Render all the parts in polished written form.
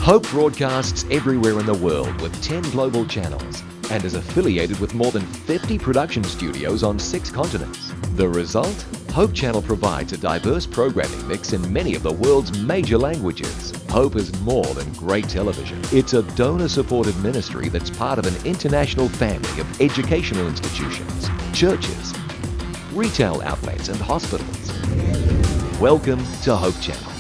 Hope broadcasts everywhere in the world with 10 global channels and is affiliated with more than 50 production studios on 6 continents. The result? Hope Channel provides a diverse programming mix in many of the world's major languages. Hope is more than great television. It's a donor-supported ministry that's part of an international family of educational institutions, churches, retail outlets and hospitals. Welcome to Hope Channel.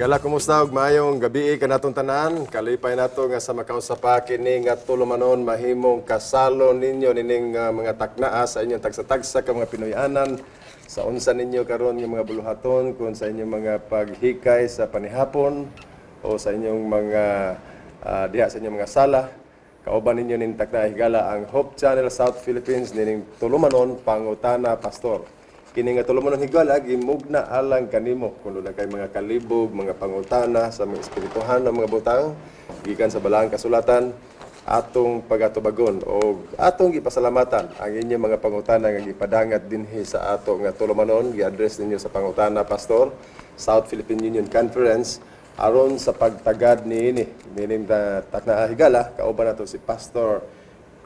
Higala, kumusta ug maayong gabi kanatong tanan? Kalipay nato nga sa makausa pa kini nga tulumanon mahimong kasalo ninyo nining mga taknaa sa inyong tagsa-tagsa ka mga Pinoyanan sa unsa ninyo karon nga mga buluhaton, kung sa inyong mga paghikay sa panihapon o sa inyong mga diha sa inyong mga sala. Kauban ninyo ning taknaa, higala, ang Hope Channel South Philippines nining tulumanon Pangutana Pastor. Kini nga tulumanon, higala, gimugna alang kanimo kung duna kay mga kalibog, mga pangutana sa mga espirituhan ng mga butang gikan sa balaang kasulatan, atong pagatubagon o atong gipasalamatan ang inyong mga pangutana nga gipadangat dinhi sa ato nga tulumanon. Gi-address ninyo sa Pangutana Pastor, South Philippine Union Conference, aron sa pagtagad niini nining takna, higala. Kauban nato si Pastor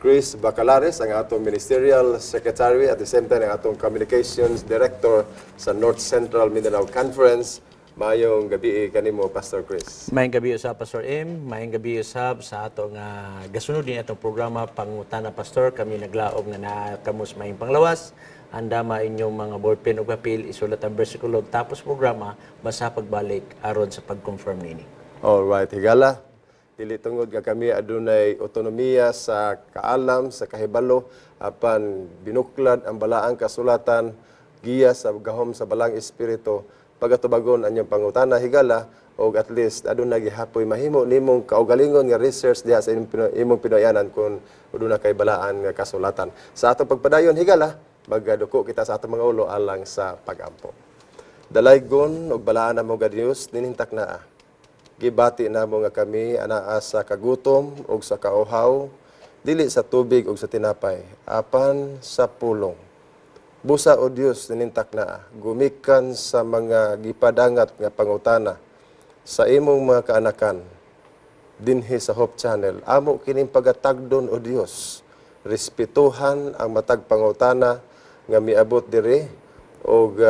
Chris Bacalares, ang atong Ministerial Secretary, at the same time ang atong Communications Director sa North Central Mindanao Conference. Maayong gabi kanimo, Pastor Chris. Maayong gabi usab, Pastor M, maayong gabi usab sa ato nga gasunod ni atong programa Pangutana Pastor. Kami naglaom nga naa kamo sa maayong panglawas. Andama inyong mga ballpen ug papel, isulat ang bersikulo, tapos programa basa pagbalik aron sa pag-confirm nini. All right, higala. Dili tungod nga kami adunay otonomiya sa kaalam, sa kahibalo, apan binuklad ang balaang kasulatan, giya sa gahom sa Balaang Espiritu, pagatubagon ang inyong pangutana, higala, og at least aduna gihapoy mahimo nimong kaugalingon nga research diha sa imong Pinoyanan kung aduna kay balaan nga kasulatan. Sa atong pagpadayon, higala, magduko kita sa atong mga ulo alang sa pagampo. Dalaygon ug balaan namo nga Dios, nining taknaa, gibati namo nga kami anaa sa kagutom ug sa kauhaw, dili sa tubig ug sa tinapay, apan sa pulong. Busa, o Dios, nining taknaa, gumikan sa mga gipadangat nga pangutana sa imong mga kaanakan dinhi sa Hope Channel. Amo kining pagatagdon, o Dios. Respetuhan ang matag pangutana nga miabot diri og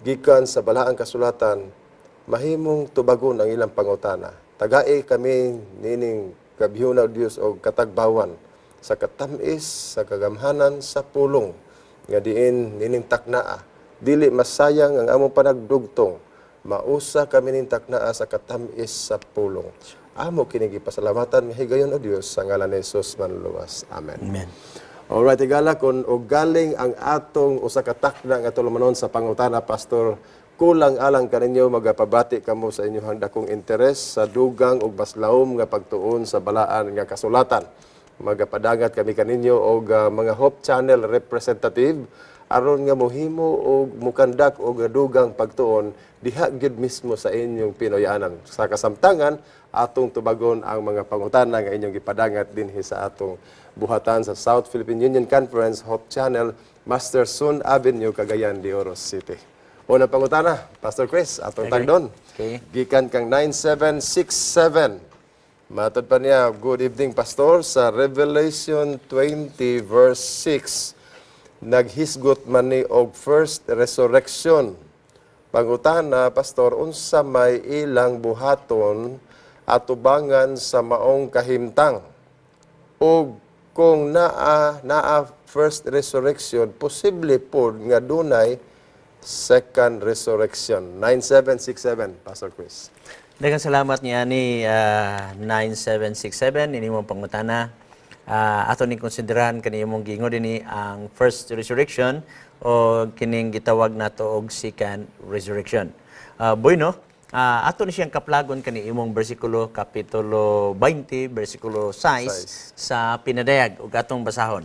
gikan sa balaang kasulatan mahimong tubagon ang ilang pangutana. Tagai kami nining gabhiona, o Dios, og katagbawan sa katamis sa kagamhanan sa pulong nga diin nining taknaa dili masayang ang among panagdugtong. Mausa kami ning taknaa sa katamis sa pulong. Amo kini gipasalamatan nga higayon, o Dios, sa ngalan ni Jesus Manluluwas. Amen. Amen. Alright, higala, kung og galing ang atong usa ka takna nga tulumanon sa Pangutana Pastor, kulang alang kaninyo magapabati kamo sa inyong dakong interes sa dugang ug baslawom nga pagtuon sa balaan nga kasulatan. Magapadangat kami kaninyo og mga Hope Channel representative aron nga mohimo og mukandak og dugang pagtuon diha gyud mismo sa inyong Pinoyanan. Sa kasamtangan, atong tubagon ang mga pangutana nga inyong gipadangat dinhi sa atong buhatan sa South Philippine Union Conference, Hope Channel, Master Sun Avenue, Cagayan de Oro City. Unang pangutana, Pastor Chris, atong tagdon. Okay. Gikan kang 9767. Matod pa niya, "Good evening, Pastor. Sa Revelation 20 verse 6, naghisgot man ni og first resurrection. Pangutana, Pastor, unsa may ilang buhaton atubangan sa maong kahimtang? Og kung naa naa first resurrection, posible pod nga dunay second resurrection?" 9767, Pastor Chris. Daghang salamat niya ni 9767 ini mong pangutana. Ato ning konsiderahan kani imong giingon dinhi, ang first resurrection o kining gitawag nato og second resurrection. Boy, no? Ato ni siyang kaplagon kani imong bersikulo, kapitulo 20 bersikulo 6 6. sa Pinadayag, ug atong basahon.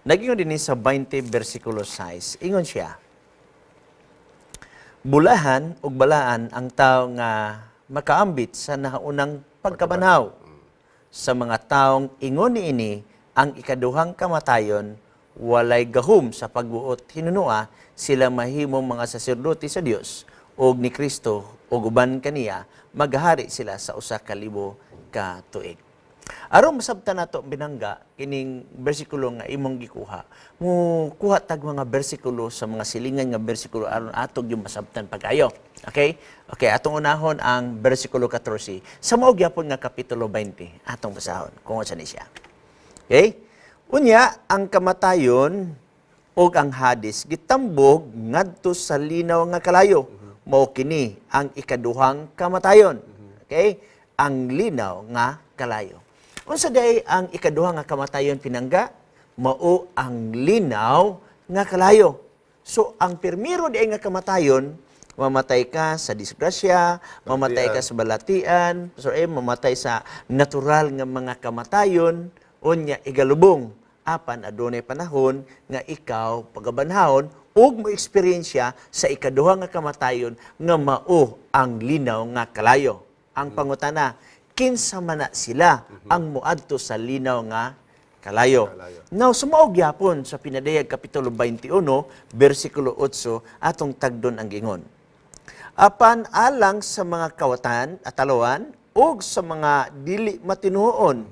Nagingon dinhi sa 20 bersikulo 6. Ingon siya, "Bulahan ug balaan ang tao nga makaambit sa nahaunang pagkabanhaw. Sa mga taong ingon niini, ang ikaduhang kamatayon walay gahom sa pagbuot hinunua, sila mahimong mga saserdote sa Dios ug ni Kristo ug uban kaniya maghari sila sa 1,000 ka tuig." Aron masabtan nato, binangga, kining bersikulo nga imong gikuha, mo kuha tag mga bersikulo sa mga silingan nga bersikulo aron ato gyud masabtan pag-ayo. Okay? Okay, atong unahon ang bersikulo 14 sa mao gyapon nga kapitulo 20. Atong basahon kung unsa ni siya. Okay? "Unya ang kamatayon ug ang Hades gitambog ngadto sa linaw nga kalayo. Mao kini ang ikaduhang kamatayon." Okay? Ang linaw nga kalayo. Unsa diay ang ikaduha nga kamatayon, pinangga? Mao ang linaw nga kalayo. So ang pirmiro diay nga kamatayon, mamatay ka sa disgrasya, mamatay ka sa balatian, so mamatay sa natural nga mga kamatayon, unya igalubong. Apan adunay panahon nga ikaw pagabanhawon ug mo eksperyensya sa ikaduha nga kamatayon nga mao ang linaw nga kalayo. Ang pangutana, kinsa man na sila ang moadto sa linaw nga kalayo? Kalayo. Now, sa mao gyapon sa Pinadayag Kapitulo 21, versikulo 8, atong tagdon ang gingon. "Apan alang sa mga kawatan at talawan, ug sa mga dili matinuon,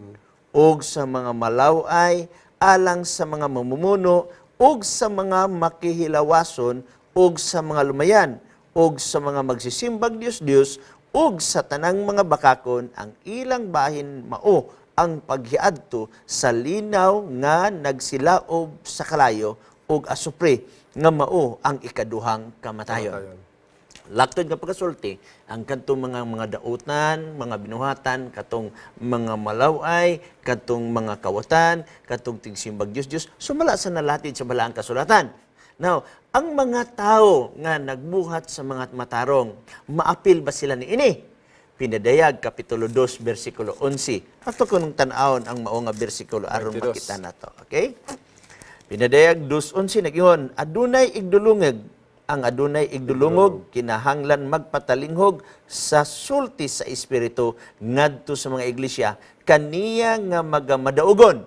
ug sa mga malaway, alang sa mga mamumuno, ug sa mga makihilawason, ug sa mga lumayan, ug sa mga magsisimbag Dios-Dios, ug sa tanang mga bakakon, ang ilang bahin mao ang paghiadto sa linaw nga nagsilaob sa kalayo ug asupre, nga mao ang ikaduhang kamatayon." Kamatayon. Laktod nga pagkasulti, ang kadtong mga dautan, mga binuhatan, katong mga malaway, katong mga kawatan, katong tigsimbag Dios Dios, sumala sa nalatid sa balaang kasulatan. Now, ang mga tao nga nagbuhat sa mga matarong, maapil ba sila ni ini? Pinadayag Kapitulo 2 versikulo 11. Ato kunong tan-awon ang mao nga bersikulo aron 22. makita nato. Okay? Pinadayag 2:11, nag-ingon, "Adunay igdulungog. Ang adunay igdulungog kinahanglan magpatalinghog sa sulti sa Espiritu ngadto sa mga iglesia. Kaniya nga magamadaugon,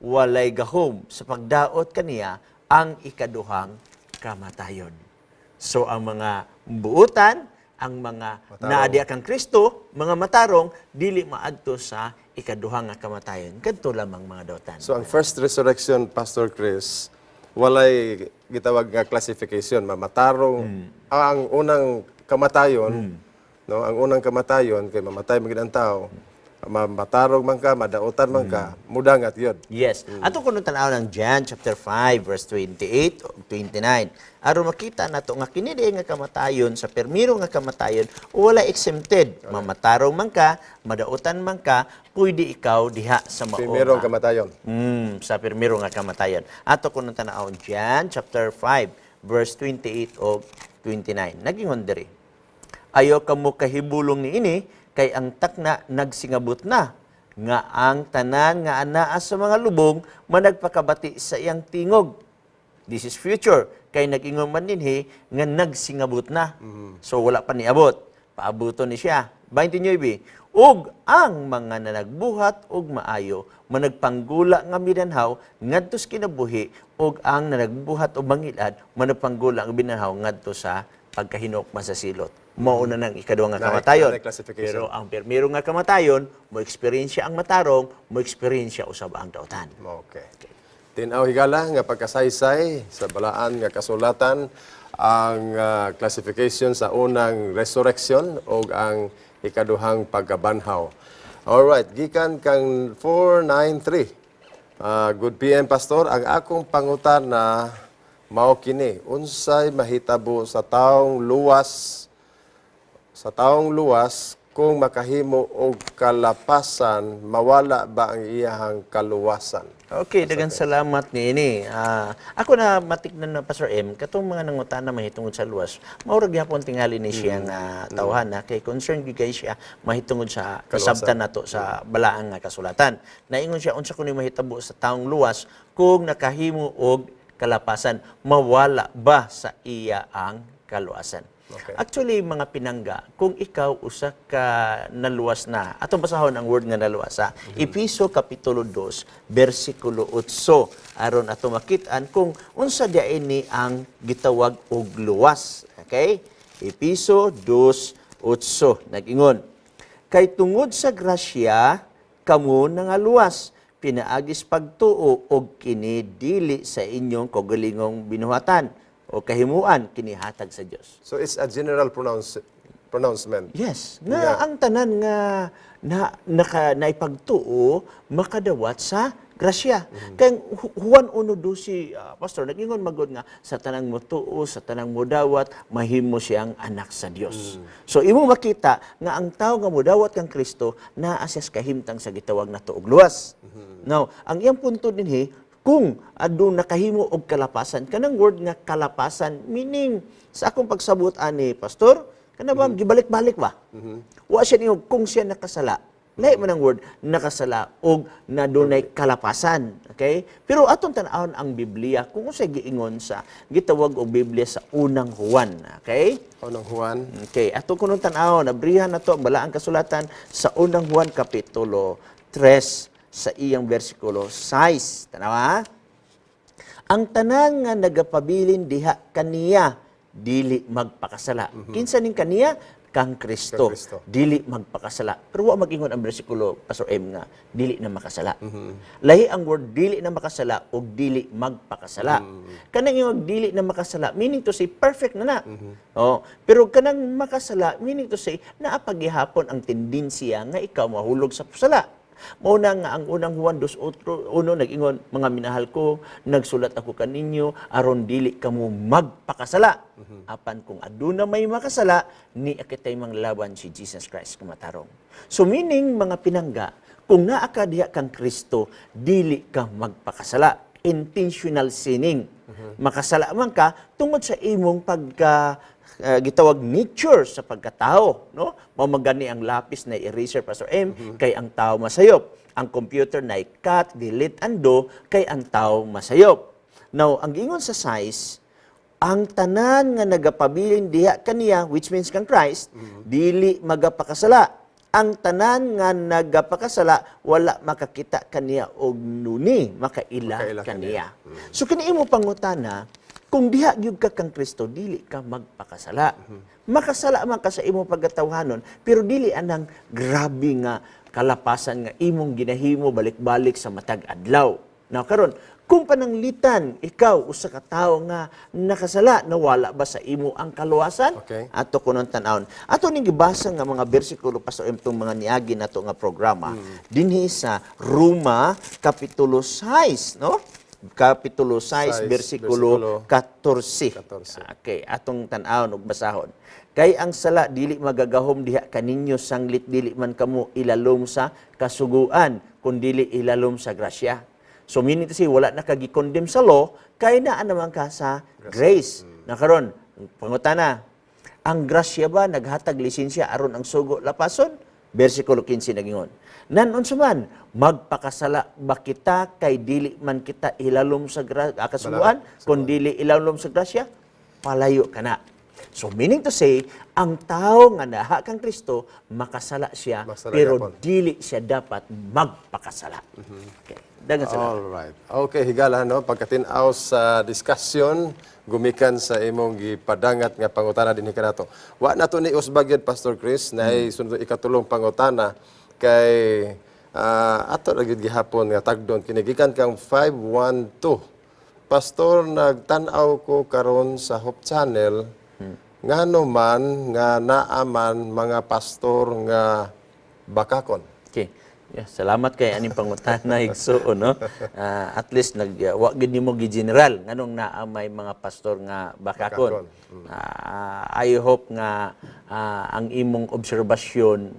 walay gahom sa pagdaot kaniya ang ikaduhang kamatayon." So ang mga buutan, ang mga Matarong. naadya kang Kristo, mga matarong, dili maadto sa ikaduhang nga kamatayon. Kadto lamang mga dautan. So ang first resurrection, Pastor Chris, walay gitawag nga classification, mamatarong. Ang unang kamatayon, no, ang unang kamatayon kay mamatay man gid ang tao. Matarong man ka, madautan man ka, mudangat yun. Yes. Ato kuno tan-aw ng John chapter 5 verse 28 ug 29. Aron makita nato nga kini diay nga kamatayon, sa permiro nga kamatayon, wala exempted. Mamatarong man ka, madautan man ka, pwede ikaw diha sa mao. Primerong kamatayon. Sa pirmiro nga kamatayon. Ato kuno tan-aw John chapter 5 verse 28 ug 29. Nagingon diri, "Ayaw kamo kahibulong niini, kay ang takna nagsingabot na nga ang tanan nga anaa sa mga lubong managpakabati sa iyang tingog." This is future kay nag-ingon man dinhi nga nagsingabot na. So wala pa niabot. Paabuton ni siya. 29. "Ug ang mga nanagbuhat og maayo managpanggula nga midanhaw ngadto sa kinabuhi, ug ang nanagbuhat og mangilad managpanggula nga binanhaw ngadto sa pagkahinok man sa silot." Mao na nang ikaduha nga kamatayon. Naay classification. Pero ang pirmiro nga kamatayon, mo eksperyensya ang matarong, mo eksperyensya usab ang dautan. Okay. Tin-aw, higala, nga pagkasaysay sa balaan nga kasulatan ang classification sa unang resurrection o ang ikaduhang pagkabanhaw. Alright, gikan kang 493. "Good PM, Pastor, ang akong pangutana mao kini, unsay mahitabo sa taong luwas Kung makahimo og kalapasan, mawala ba ang iyahang kaluwasan? Okay, daghang salamat niini. Ako na matignan na, Pastor M, katong mga nangutana mahitungod sa luwas, mao ra gyapon tingali ni siya nga tawhan na kay concern gyud kay siya mahitungod sa kasabtan nato sa balaan nga kasulatan. Naingon siya, unsa kuno mahitabo sa taong luwas kung nakahimo og kalapasan, mawala ba sa iya ang kaluwasan? Okay. Actually, mga pinangga, kung ikaw usa ka naluwas na, atong basahon ang word nga naluwas ha. Epeso Kapitulo 2, versikulo 8, aron ato makit-an kung unsa diay ni ang gitawag og luwas. Okay? Epeso 2:8 nag-ingon, "Kay tungod sa grasya kamo nangaluwas pinaagis pagtuo, og kini dili sa inyong kaugalingong binuhatan o kahimuan, kini hatag sa Dios." So it's a general pronouncement. Yes, nga ang tanan nga na naka naipagtuo makadawat sa grasya. Kay Juan 1:12, Pastor, nag-ingon magod nga sa tanang motuo, sa tanang modawat, mahimo siyang anak sa Dios. So imo makita nga ang tawo nga modawat kang Kristo naa siya sa kahimtang sa gitawag na tuog luwas. Now, ang iyang punto dinhi, kung aduna nakahimo og kalapasan, kanang word nga kalapasan, meaning sa akong pagsabot ani, Pastor, kana ba gibalik-balik ba? Wa siya niyo kung siya nakasala. Lahi man ang word nakasala og nadunay kalapasan, okay? Pero atong tan-awon ang Biblia kung unsay giingon sa gitawag og Biblia sa Unang Juan, okay? Unang Juan. Okay, ato kunong tan-awon, abrihan nato ang balaang kasulatan sa Unang Juan Kapitulo 3 sa iyang versikulo 6. Tanawa? "Ang tanan nga nagapabilin diha kaniya dili magpakasala." Kinsa ning kaniya? Kang Kristo. Kang Kristo. Dili magpakasala. Pero wa mag-ingon ang bersikulo, Pastor M, nga dili na makasala. Lahi ang word dili na makasala og dili magpakasala. Kanang yung dili na makasala, meaning to say perfect na na. Oh, pero kanang makasala, meaning to say naa pa gihapon ang tendensiya nga ikaw mahulog sa sala. Mao na nga ang Unang Juan 2:1 nag-ingon, "Mga minahal ko, nagsulat ako kaninyo aron dili kamo magpakasala. Apan kung aduna may makasala, naa kitay manglaban, si Jesus Christ nga matarong." So meaning, mga pinangga, kung naa ka diha kang Kristo, dili ka magpakasala. Intentional sinning. Makasala man ka tungod sa imong pagka gitawag nature sa pagkatao, no? Mao magani ang lapis na eraser, Pastor M, kay ang tao masayop. Ang computer na cut, delete, undo, kay ang tao masayop. Now, ang giingon sa 6, ang tanan nga nagapabilin diha kaniya, which means kang Christ, dili magapakasala. Ang tanan nga nagapakasala wala makakita kaniya og nuni makaila, makaila kaniya. So kini imo pangutana, kung diha gyud ka kang Kristo, dili ka magpakasala. Makasala man ka sa imong pagkatawhanon, pero dili anang grabe nga kalapasan nga imong ginahimo balik-balik sa matag adlaw. Now karon, kung pananglitan ikaw usa ka tawo nga nakasala, nawala ba sa imo ang kaluwasan? Okay. Ato kunon tan-awon. Ato ning gibasa nga mga bersikulo, Pastor M, tong mga niagi nato nga programa dinhi sa Roma Kapitulo 6, no? Kapitulo 6, 6, bersikulo versikulo 14. 14. Okay, atong tan-awon ug basahon. "Kay ang sala dili magagahom diha kaninyo sanglit dili man kamo ilalom sa kasuguan, kun dili ilalom sa grasya." So meaning to say, wala na ka gi-condemn sa law kay naa naman ka sa grace. Na karon, pangutana, ang grasya ba naghatag lisensya aron ang sugo lapason? Versikulo 15 nagingon, "Nan unsa man, magpakasala ba kita kay dili man kita ilalom sa kasuguan, kun dili ilalom sa grasya? Palayo kana." So meaning to say, ang tao nga naa kang Kristo, makasala siya, Makasala pero gyapon. dili siya dapat magpakasala. Okay. Daghang salamat. All right. Okay, higala, no, pagkatin-aw sa diskusyon gumikan sa imong gipadangat nga pangutana dinhi kanato. Wa na to ni usbag yun, Pastor Chris, na mm. Sunod ikatulong pangutana kay ato ra gyud gihapon nga tagdon kini gikan kang 512. "Pastor, nagtan-aw ko karon sa Hope Channel, ngano man nga naaman mga pastor nga bakakon?" Okay. Yeah, salamat kay aning pangutana, igsuon, no. At least nag wa gid nimo gi-general nganong naa may mga pastor nga bakakon. Bakakon. I hope nga ang imong obserbasyon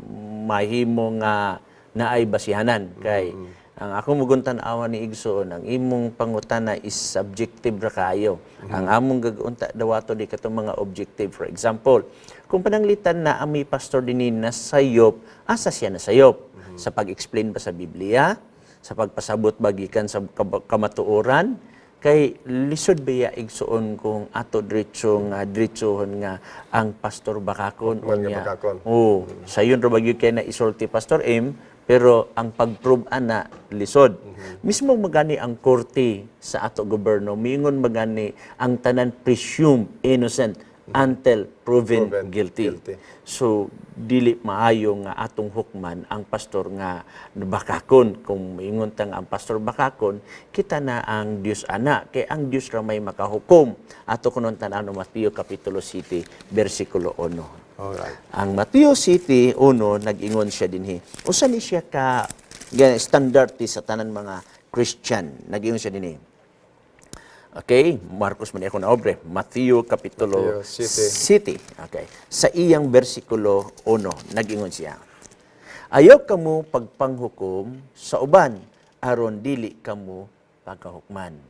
mahimo nga naay basihanan kay ang ako mugun tan-awa ni igsoon, ang imong pangutana is subjective ra kaayo. Ang among gagaunta dawato di katong mga objective. For example, kung pananglitan na ang may pastor dinhi nasayop, asa siya nasayop? Sa pag-explain ba sa Biblia? Sa pagpasabot ba gikan sa kamatuoran? Kay lisod ba igsoon kung ato diretso nga diretsohon nga ang pastor bakakon? Man nga unya? bakakon. Oo, sayon ra ba gyud kay na isulti, Pastor M, pero ang pag-prove ana lisod. Mismo magani ang korte sa ato gobyerno, miingon magani ang tanan presumed innocent until proven, proven guilty. Guilty. So dili maayo nga atong hukman ang pastor nga bakakon. Kung miingon tang ang pastor bakakon, kita na ang Dios ana, kay ang Dios ra may makahukom. Ato kunon tan-aw Mateo kapitulo 7 bersikulo 1. Ang Mateo 7:1, nag-ingon siya dinhi. Usa ni siya ka standard ti sa tanan mga Christian. Nag-ingon siya dinhi. Okay, Marcos man ako na obre. Mateo kapitulo Mateo City. City. Okay. Sa iyang bersikulo 1, nag-ingon siya: "Ayaw kamo pagpanghukom sa uban, aron dili kamo pagkahukman."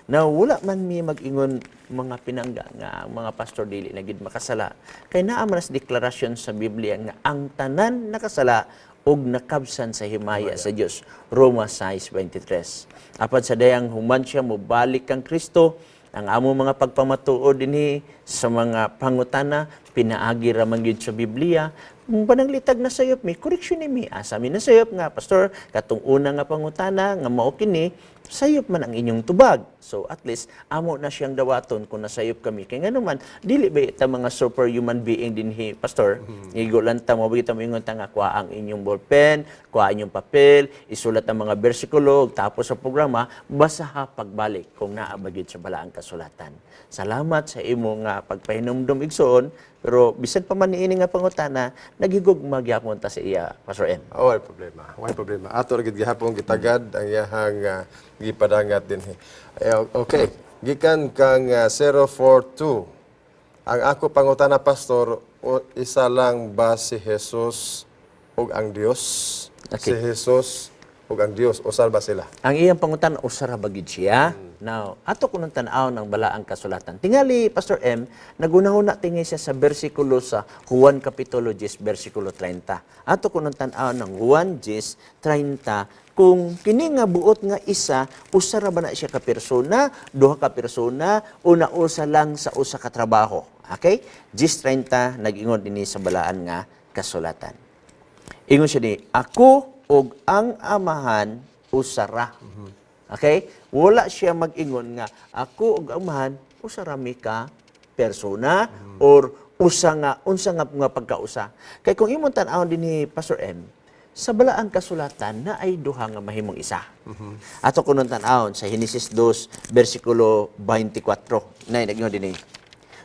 Now, wala man mi mag-ingon, mga pinangga, nga ang mga pastor dili na gid makasala. Kay naa man sa deklarasyon sa Biblia nga ang tanan nakasala ug nakabsan sa himaya sa Dios. Roma 6:23. Apan sa dayang human siya mobalik kang Kristo, ang amo mga pagpamatuod dinhi sa mga pangutana pinaagi ra man gyud sa Biblia. Kung pananglitag nasayop mi, correction ni mi. Asa mi nasayop nga, "Pastor, katong una nga pangutana nga mao kini, sayop man ang inyong tubag." So at least amo na siyang dawaton kung nasayop kami. Kay ngano man dili ba ta mga superhuman being dinhi, Pastor? Igo lang ta mo kita moingon ta nga kuha ang inyong ballpen, kuha ang inyong papel, isulat ang mga bersikulo, tapos sa programa basaha pagbalik kung naa ba gyud sa balaang kasulatan. Salamat sa imo nga pagpahinumdum, igsoon, pero bisan pa man niini nga pangutana, naghigugma gyapon ta sa iya, Pastor M. Oh, wala problema. Wala problema. Ato ra gid gihapon gitagad ang iyahang gipadangat dinhi. Eh, okay. Gikan kang 042. "Ang ako pangutana, Pastor, o, isa lang ba si Jesus ug ang Dios?" Okay. Si Jesus ug ang Dios, usa ba sila? Ang iyang pangutana, usa ra ba gid siya? Now, ato kuno tan-aw ng balaang kasulatan. Tingali, Pastor M, nagunahuna tingi siya sa bersikulo sa Juan Kapitulo 10, bersikulo 30. Ato kuno tan-aw ng Juan 10, 30, kung kini nga buot nga isa, usa ra ba na siya ka persona, duha ka persona, o nausa lang sa usa ka trabaho? Okay? 10:30, nag-ingon dinhi sa balaan nga kasulatan. Ingon siya ni, "Ako ug ang Amahan usa ra." Okay? Wala siya mag-ingon nga ako ug Amahan usa ra mi ka persona or usa nga unsa nga pagkausa. Kay kung imong tan-awon dinhi, Pastor M, sa balaang kasulatan na ay duha nga mahimong isa. Ato kunon tan-awon sa Henesis 2 bersikulo 24. Nay nag-ingon dinhi: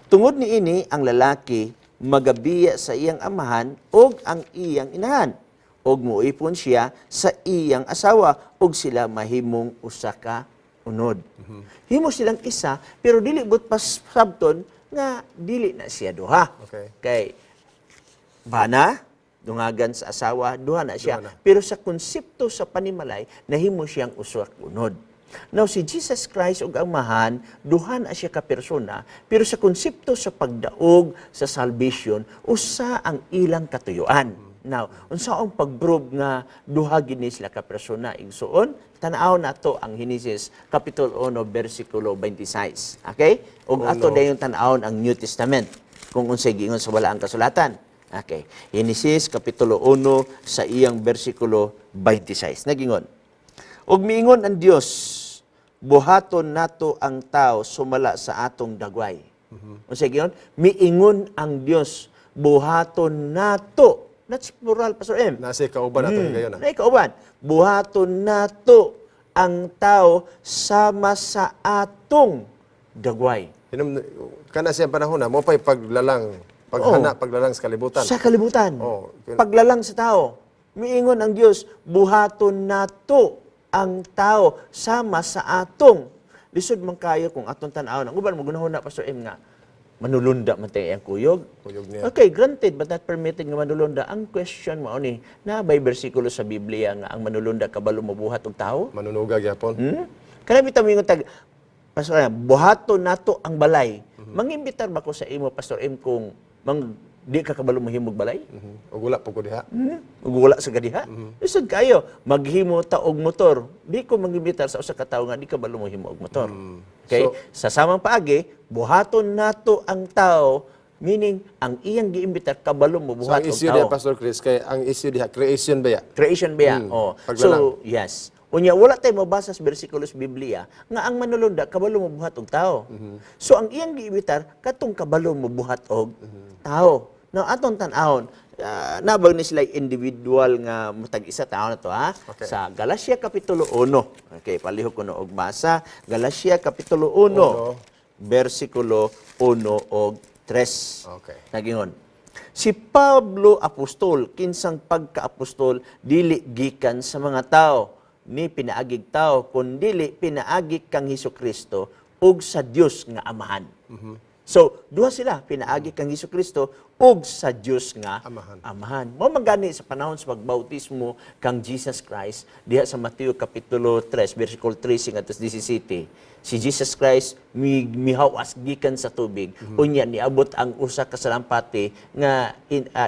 "Tungod niini ang lalaki magabiya sa iyang amahan ug ang iyang inahan ug muipon siya sa iyang asawa ug sila mahimong usa ka unod." Himo silang isa, pero dili but pasabton nga dili na siya duha. Kay bana dungagan sa asawa, duha na siya. Duha na. Pero sa konsepto sa panimalay, nahimo siyang usa ka unod. Now, si Jesus Christ ug ang Amahan, duha na siya ka persona, pero sa konsepto sa pagdaog sa salvation, usa ang ilang katuyuan. Now, unsa ang pag-prove nga duha gini sila ka persona, igsuon? Tan-aw nato ang Genesis kapitulo 1 bersikulo 26. Okay? Ug ato dayon tan-awon ang New Testament kung unsay giingon sa balaang kasulatan. Okay. Genesis kapitulo 1 sa iyang bersikulo 26. Nagingon: "Ug miingon ang Dios, buhaton nato ang tao sumala sa atong dagway." Unsay giingon? Miingon ang Dios, buhaton nato. That's plural, Pastor M. Nasa kauban ato higayon na. Nay kauban. "Buhaton nato ang tao sama sa atong dagway." Hinom kana siyang panahon na mo pa'y paglalang, paghana, paglalang sa kalibutan. Sa kalibutan. Oo. Paglalang sa tao. Miingon ang Dios, buhaton nato ang tao sama sa atong. Lisod man kayo kung atong tan-aw. Ang uban mo na, Pastor M, nga Manulunda man tay ang kuyog. Kuyog niya. Okay, granted but not permitted nga manulunda. Ang question mao ni, naa bay bersikulo sa Biblia nga ang manulunda kabalo mobuhat og tao? Manunuga gyapon. Kana bitaw moingon tag, Pastor, buhaton nato ang balay. Mangimbitar ba ko sa imo, Pastor M, kung mang di ka kabalo mohimog balay? Ug wala po ko diha. Ug wala sa gadiha. Lisod kayo maghimo ta og motor. Di ko mangimbitar sa usa ka tawo nga di kabalo mohimo og motor. Okay? So- Sa samang paagi, buhaton nato ang tao, meaning ang iyang giimbitar kabalo So mobuhat ang og issue diha, tao. Pastor Chris, kay ang issue diha creation ba ya? Creation ba ya? Oh. Paglalang. So, yes. Unya wala tay mabasa sa bersikulo sa Biblia nga ang manulunda kabalo mobuhat og tao. So ang iyang giimbitar katong kabalo mobuhat og tao. Now atong tan-awon, nabang ni sila individual nga mutag isa tao na to ha. Okay. Sa Galatia kapitulo 1. Okay, palihog ko na og basa. Galatia kapitulo 1, Uno. Bersikulo 1 og 3. Okay. Nagingon. Si Pablo apostol, kinsang pagka-apostol dili gikan sa mga tao ni pinaagig tao kundili pinaagi kang Hesus Kristo ug sa Dios nga Amahan. So, duha sila, pinaagi kang Hesus Kristo ug sa Dios nga Amahan. Amahan. Mao man gani sa panahon sa pagbautismo kang Jesus Christ diha sa Mateo kapitulo 3 versikulo 13 ngadto sa 17. Si Jesus Christ mihawas gikan sa tubig. Unya niabot ang usa ka salampati nga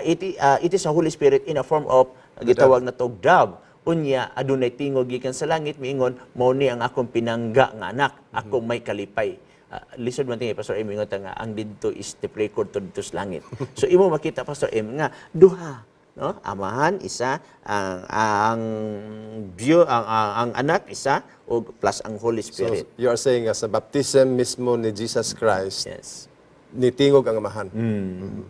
it is a Holy Spirit in a form of gitawag na og dove. Unya adunay tingog gikan sa langit miingon, "Mao ni ang akong pinangga nga anak, ako may kalipay." Lisod man tingi, Pastor M, ingon ta nga ang didto is tape record to didto sa langit. So imo makita, Pastor M, nga duha, no? Amahan isa, ang Diyo, ang anak isa ug plus ang Holy So Spirit. you are saying nga sa baptism mismo ni Jesus Christ, Yes. nitingog ang Amahan.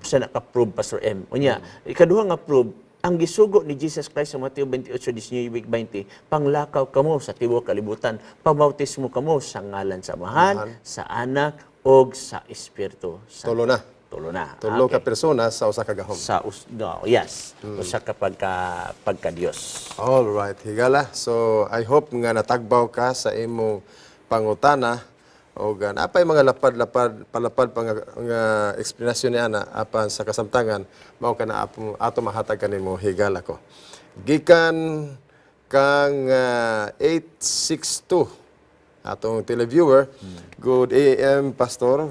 Sa naka-prove, Pastor M. Unya, ikaduha nga prove, ang gisugo ni Jesus Christ sa Mateo 28:19-20, "Panglakaw kamo sa tibuok kalibutan, pabautismo kamo sa ngalan sa Amahan, Amahan. Sa Anak ug sa Espiritu Santo." Tulo na. Tulo na. Tulo ka Okay. persona sa usa ka gahom. Sa us, no, yes, usa ka pagka Dios. All right, higala. So I hope nga natagbaw ka sa imong pangutana o napay mga lapad-lapad palapad pa nga eksplanasyon ni ana, apan sa kasamtangan mao ka na ato mahatag kanimo, higala ko. Gikan kang 862 atong televiewer. Good AM, Pastor.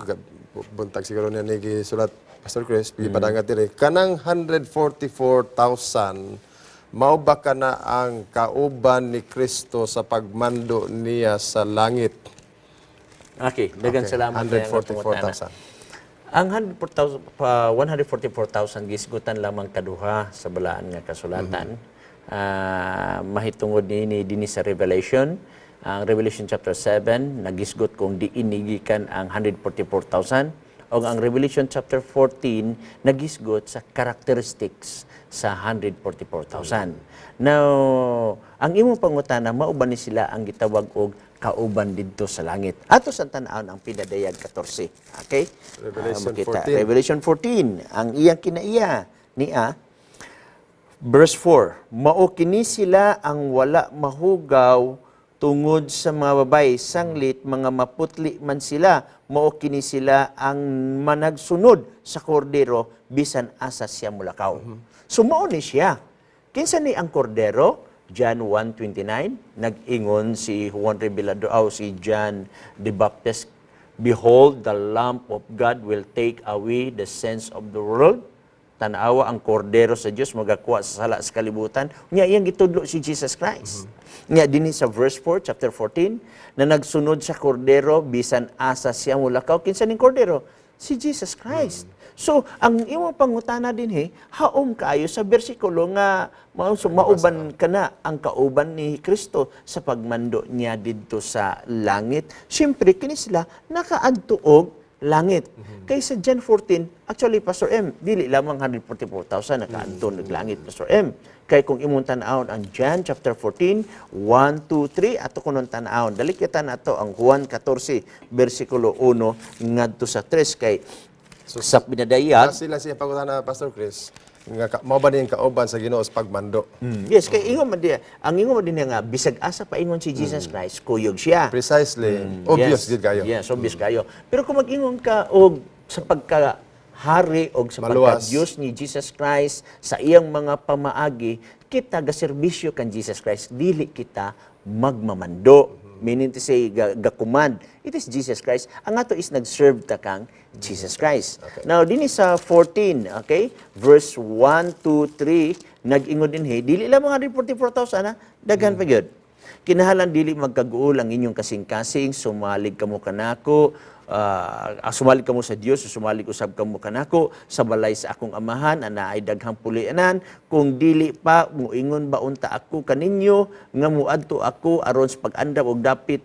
Buntag siguro niya ni gisulat, Pastor Chris, gipadangat diri. Kanang 144,000, mao ba kana ang kauban ni Kristo sa pagmando niya sa langit? Okay, dagan salamat kay nga pangutana. 144,000. Ang 144,000 144,000 gisgutan lamang kaduha sa balaan nga kasulatan. Mahitungod niini dinhi sa Revelation. Ang Revelation chapter 7 nagisgot kung diin gikan ang 144,000 o ang Revelation chapter 14 nagisgot sa characteristics sa 144,000. Now, ang imong pangutana, mao ba ni sila ang gitawag og kauban didto sa langit? Ato sa tan-awon ang Pinadayag 14. Okay? Revelation Makita. 14. Revelation 14, ang iyang kinaiya niya. Verse 4, "Mao kini sila ang wala mahugaw tungod sa mga babay, sanglit mga maputli man sila, mao kini sila ang managsunod sa kordero bisan asa siya mulakaw." So mao ni siya. Kinsa ni ang kordero? John 1:29, nag-ingon si Juan Revelador, aw, si John the Baptist, "Behold, the Lamb of God will take away the sins of the world." Tanawa ang kordero sa Dios magakuha sa sala sa kalibutan. Nya iyang gitudlo si Jesus Christ. Nya dinhi sa verse 4, chapter 14, na nagsunod sa kordero bisan asa siya mulakaw. Kinsa ning kordero? Si Jesus Christ. So, ang imong pangutana dinhi, haom kaayo sa bersikulo nga so, mauban ka na ang kauban ni Kristo sa pagmando niya didto sa langit. Siyempre, kini sila nakaadto og langit. Kaysa John 14, actually, Pastor M, dili lamang 144,000 nakaadto mm langit, Pastor M. Kay kung imong tan-awon ang John chapter 14, 1, 2, 3, ato kunon tan-awon. Dali kita nato ang Juan 14, versikulo 1 ngadto sa 3 kay sa Pinadayag. Sila siya pangutana, Pastor Chris, nga mao ba niyang kauban sa Ginoo sa pagmando? Yes, kay ingon man diya, ang ingon man din nga bisag asa paingon si Jesus Christ, kuyog siya. Precisely. Obvious Yes. gid kayo. Yes, obvious kayo. Pero kung mag-ingon ka og Sa pagka hari og sa Maluwas. Pagka Dios ni Jesus Christ sa iyang mga pamaagi, kita gaserbisyo kan Jesus Christ, dili kita magmamando. Meaning to say, ga command. It is Jesus Christ. Ang ato is nag-serve ta kang Jesus Christ. Now, dinhi sa 14, okay? Verse 1, 2, 3, nag-ingon dinhi, dili lang mga 144,000, ha? Daghan pa gyud. Kinahalan dili magkaguol ang inyong kasing-kasing, sumalig kamo kanako, sumalig kamo sa Dios, sumalig usab kamo kanako sa balay sa akong amahan, ana ay daghang pulianan. Kung dili pa, muingon ba unta ako kaninyo nga muadto ako aron sa pag-andam og dapit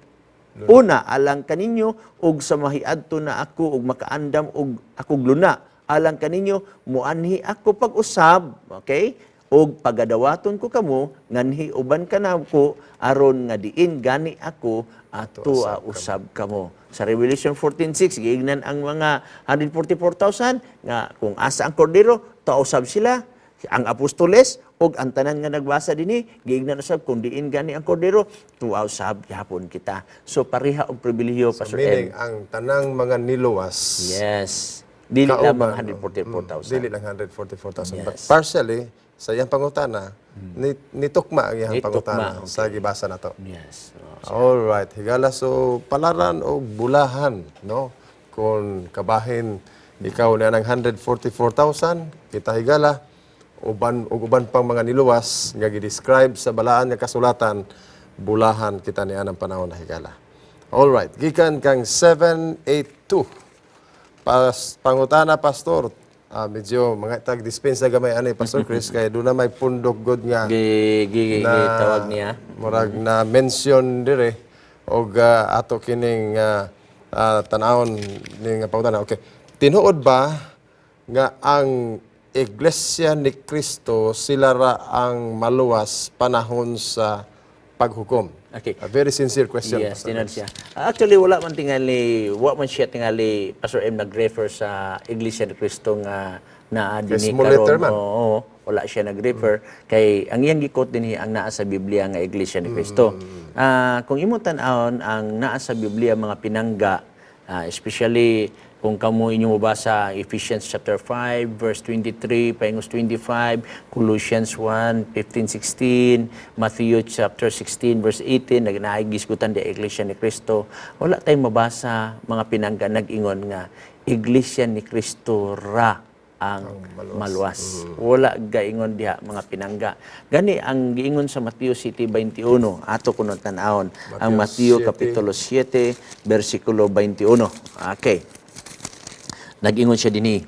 una alang kaninyo, ug sa mahiadto na ako ug makaandam og akog luna alang kaninyo, muanhi ako pag-usab, okay? Ug pagadawaton ko kamo nganhi uban kanako aron nga diin gani ako ato usab kamo. Sa Revelation 14:6, giingnan ang mga 144,000 nga kung asa ang kordero, tausab sila. Ang apostoles ug ang tanan nga nagbasa dinhi, giingnan usab kung diin gani ang kordero, tuaw sab gihapon kita. So pareha og pribilehiyo, So, Pastor meaning, M. ang tanang mga niluwas, Yes. Dili kauban, lamang 144,000. Dili lang 144,000. But partially, sa iyang pangutana, nitukma ang iyang Nitukma, pangutana sa gibasa na to. Yes. Oh. All right, higala, so palaran o bulahan, no? Kung kabahin ikaw na ng 144,000, kita higala uban ug uban pang mga niluwas nga gi-describe sa balaan nga kasulatan, bulahan kita ni anang panahon na, higala. All right, gikan kang 782. Pangutana, pastor. Ah, medyo mga tag dispensa gamay ani, Pastor Chris, kay doon na may pundok god nga Gi, gi, gi, tawag niya. Murag na mention dire og ato kining tan-awon ning pangutana. Okay. Tinuod ba nga ang Iglesia ni Kristo sila ra ang maluwas panahon sa paghukom? Okay. A very sincere question. Yes, Pastor tinuod Chris. siya. Actually, wala man tingali, wa man siya tingali, Pastor M, nag-refer sa Iglesia ni Cristo nga naa dinhi Small letter karon. man. Oo, wala siya nag-refer. Kay ang iyang gi-quote dinhi ang naa sa Biblia nga Iglesia ni Cristo. Kung imong tan-awon ang naa sa Biblia mga pinangga, especially kung kamo inyong mabasa Ephesians chapter 5 verse 23 paingos 25, Colossians 1 15 16, Matthew chapter 16 verse 18, nagnaay gisgutan di Iglesia ni Cristo. Wala tayong mabasa mga pinangga nag-ingon nga Iglesia ni Cristo ra ang maluwas. Wala gaingon diha mga pinangga. Gani ang giingon sa Mateo 7:21, ato kuno tan-awon ang Mateo 7. Kapitulo 7 bersikulo 21. Okay. Nag-ingon siya dinhi.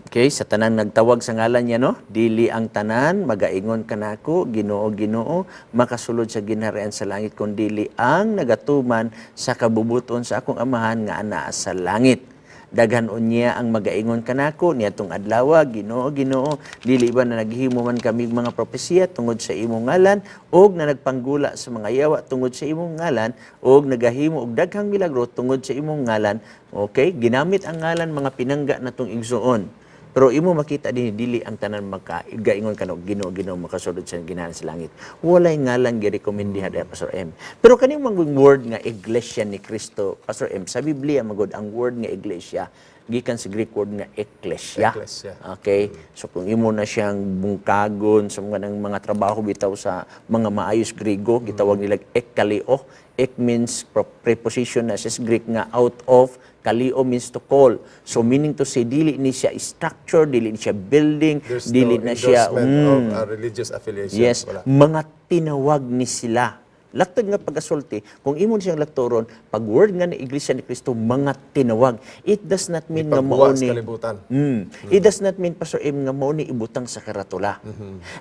Okay, sa tanan nagtawag sa ngalan niya, no? Dili ang tanan magaingon kanako, "Ginoo, Ginoo," makasulod sa ginharian sa langit, kundi ang nagatuman sa kabubuton sa akong Amahan nga anaa sa langit. Daghan unya ang magaingon kanako niadtong adlaw, "Ginoo, Ginoo, dili ba na naghimo man kami mga propesiya tungod sa imong ngalan og na nagpanggula sa mga yawa tungod sa imong ngalan og nagahimo og daghang milagro tungod sa imong ngalan?" Okay, ginamit ang ngalan mga pinangga natong igsuon. Pero imo makita din, dili ang tanan maka gaingon kano "Ginoo, Ginoo" makasulod sa ginhanan sa langit. Walay ngalan girekomend diha, Pastor M. Pero kaning mga word nga Iglesia ni Cristo, Pastor M, sa Biblia magod ang word nga iglesia gikan sa Greek word nga ekklesia. Ekklesia. Okay? So kung imo na siyang bungkagon sa mga ng mga trabaho bitaw sa mga maayos Griego, gitawag nila ekkaleo. Ek means preposition na sa Greek nga out of, kaleo means to call. So meaning to say, dili ni siya structure, dili ni siya building, There's dili no na siya endorsement of religious affiliation. Yes, Wala. mga tinawag ni sila. Laktod nga pagasulti, kung imo siyang laktoron, pag word nga ni Iglesia ni Cristo, mga tinawag. It does not mean nga Ipagbuwa mao sa ni kalibutan. It does not mean, Pastor M, nga mao ni ibutang sa karatula.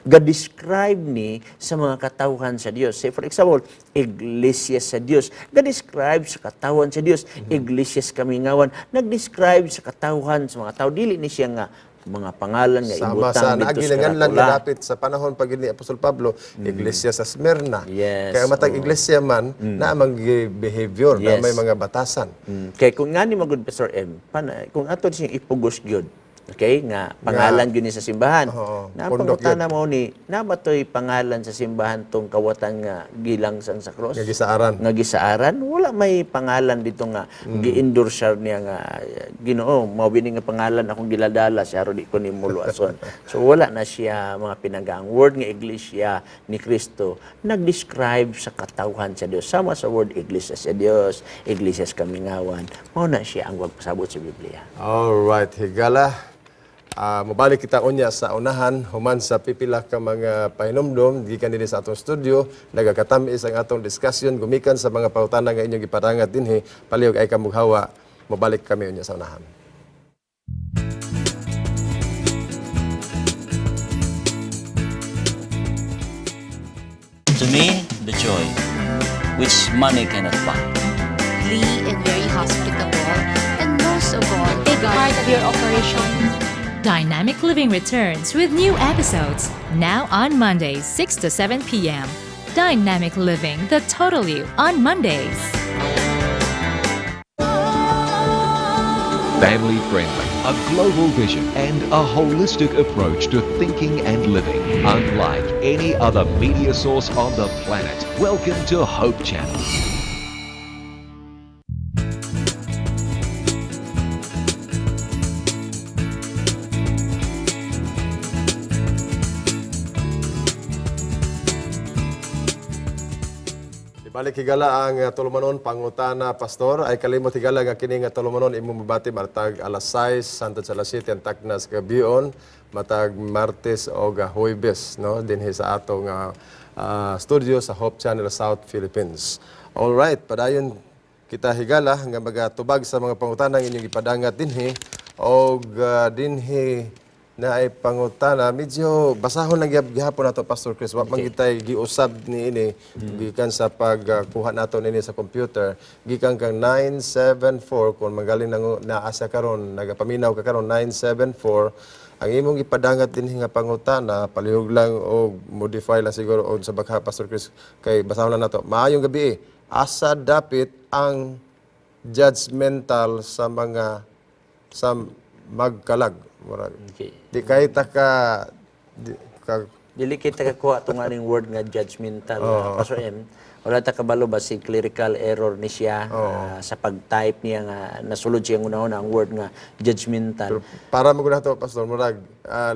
Ga-describe ni sa mga katawhan sa Dios. Say for example, Iglesia sa Dios. Ga-describe sa katawhan sa Dios. Iglesia sa kamingawan. Nag-describe sa katawhan sa mga tao. Dili ni siya nga mga pangalan nga Sama ibutang sa dito sa naagilangan lang karatula. dapit sa panahon pag ni Apostol Pablo, iglesia sa Smyrna. Kaya matag iglesia man, na mang behavior, na may mga batasan. Kay kung nga ni magud, Pastor M, pana, kung ato siyang ipugos gyud, Okay, nga pangalan gyud ni sa simbahan. Oo, Na pundok. Pangutana mo ni, naa ba to'y pangalan sa simbahan tong kawatan nga gilangsang sa cross? Nga gisaaran. Nga gisaaran, wala may pangalan dito nga gi-endorse niya nga, "Ginoo, mao bini nga pangalan akong giladala siya aron di ko nimo luwason." So wala na siya mga pinagaang word nga Iglesia ni Kristo nag-describe sa katawhan sa Dios, sama sa word Iglesia sa Dios, Iglesia sa kamingawan. Mao na siya ang wagpasabot sa Biblia. Alright, higala. Mobalik kita unya sa unahan human sa pipila ka mga pahinumdom gikan dinhi sa atong studio. Nagakatamis ang atong discussion gumikan sa mga pangutana nga inyong gipadangat dinhi. Palihog ay kamughawa, mobalik kami unya sa unahan. To me, the joy, which money cannot buy. And very hospitable, and most of all, Big part of your operation. Dynamic Living returns with new episodes now on Mondays, 6 to 7 p.m. Dynamic Living, the total you, on Mondays. Family friendly, a global vision, and a holistic approach to thinking and living. Unlike any other media source on the planet. Welcome to Hope Channel. Ibalik, higala, ang tulumanon Pangutana Pastor. Ay kalimot, higala, nga kini nga tulumanon imong mabati matag alas 6 hangtod sa alas 7 ang takna sa gabion matag Martes o Huwebes, no, dinhi sa atong studio sa Hope Channel South Philippines. All right, padayon kita, higala, nga magatubag sa mga pangutana ang inyong gipadangat dinhi og dinhi na ay pangutana, medyo basahon lang gihapon nato, Pastor Chris. Wa man gitay giusab ni ini gikan sa pagkuha nato nini sa computer, gikan kang 974. Kung magaling nang naasa karon, nagapaminaw ka karon, 974 ang imong gipadangat dinhi nga pangutana. Palihog lang og modify lang siguro og sa bakha, Pastor Chris, kay basahon lang nato. Maayong gabi, asa dapit ang judgmental sa mga sa magkalag? Murag. Di kay ta ka, di, ka Dili kita kakuha itong aning word nga judgmental, Pastor M. Wala ta kabalo ba si clerical error ni siya sa pag-type niya nga nasulod siya una ang word nga judgmental. Pero para mo to, Pastor, murag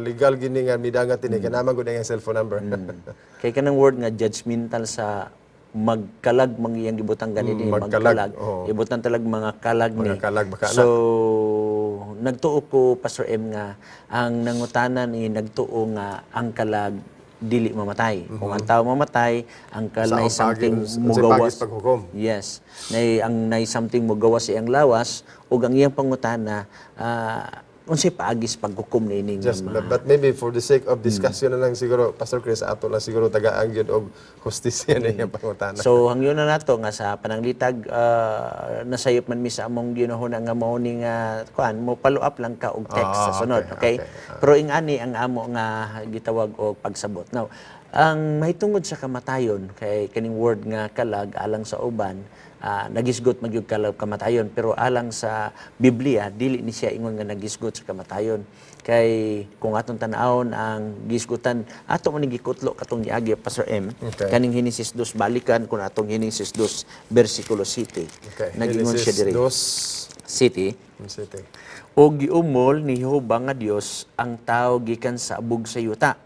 legal gini nga midangat ini mm. Kanama gud ang cellphone number. Kay kanang word nga judgmental sa magkalag mang iyang gibutang ganini. Magkalag, magkalag. Oo. Ibutang talag mga kalag ni. Mga kalag, baka na. So nagtuo ko, Pastor M, nga ang nangutana ni nagtuo nga ang kalag dili mamatay. Kung ang tao mamatay, ang kalag Sa na something unsay mugawas. pagis paghukom. Yes. Nay ang nay something mugawas sa iyang lawas ug ang iyang pangutana, unsay paagis paghukom niini nga Just, but maybe for the sake of discussion na lang siguro, Pastor Chris, ato lang siguro tagaan gyud og hustisya na iyang pangutana. So hangyo na nato nga sa pananglitag nasayop man mi sa among ginahuna nga mao ni nga kuan mo follow up lang ka og text sa sunod, okay? Pero ingani ang amo nga gitawag og pagsabot. Now, ang mahitungod sa kamatayon, kay kaning word nga kalag alang sa uban, nagisgot magyud kalag kamatayon, pero alang sa Biblia dili ni siya ingon nga nagisgot sa kamatayon, kay kung atong tan-awon ang gisgutan ato man ni gikutlo katong giagi, Pastor M, kaning Henesis 2. Balikan kung atong Henesis 2 versikulo 7. Nagingon siya Genesis diri. Dos, City. City. O giumol ni Jehova nga Dios ang tao gikan sa abog sa yuta.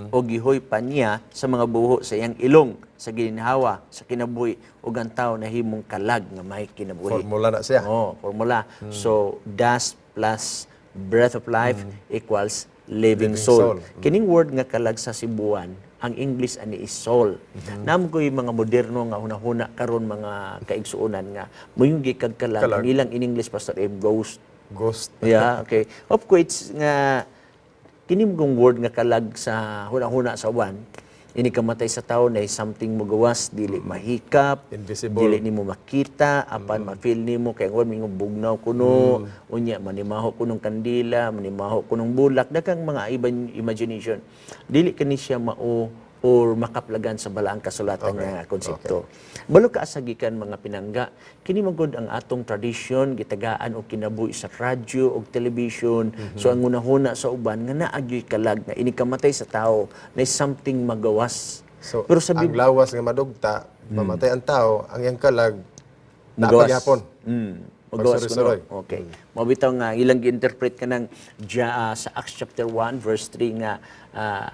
O gihoy pa niya sa mga buho sa iyang ilong sa gininhawa sa kinabuhi, ug ang tao nahimong kalag nga may kinabuhi. Formula na siya. Oh, formula. So dust plus breath of life equals living Living soul. soul. Kining word nga kalag sa Sibuan, ang English ani is soul. Namo ko'y mga moderno nga hunahuna karon, mga kaigsuonan, nga moyong gikag kalag, Kalag. ang ilang in English, Pastor M, ghost. Ghost. Yeah, okay. Of course nga kini mong word nga kalag sa hunahuna sa uban, ini kamatay sa tao na something mo gawas, dili mahikap, Invisible. dili nimo makita, apan ma-feel nimo kay ang word mingon bugnaw kuno, unya manimaho kunong kandila, manimaho kunong bulak, daghang mga iban imagination. Dili kani siya mao. or makaplagan sa balaang kasulatan nga konsepto. Balo ka asa gikan, mga pinangga, kini magod ang atong tradisyon gitagaan og kinabuhi sa radyo og television. So ang hunahuna sa uban nga naa gyoy kalag nga inig kamatay sa tao na something magawas. So, Pero sa ang lawas nga madugta, mamatay ang tao, ang iyang kalag, Magawas. naa pa gihapon. Magawas Magsuroy-suroy. kuno. Okay. Mao bitaw nga ilang gi-interpret kanang sa Acts chapter 1 verse 3 nga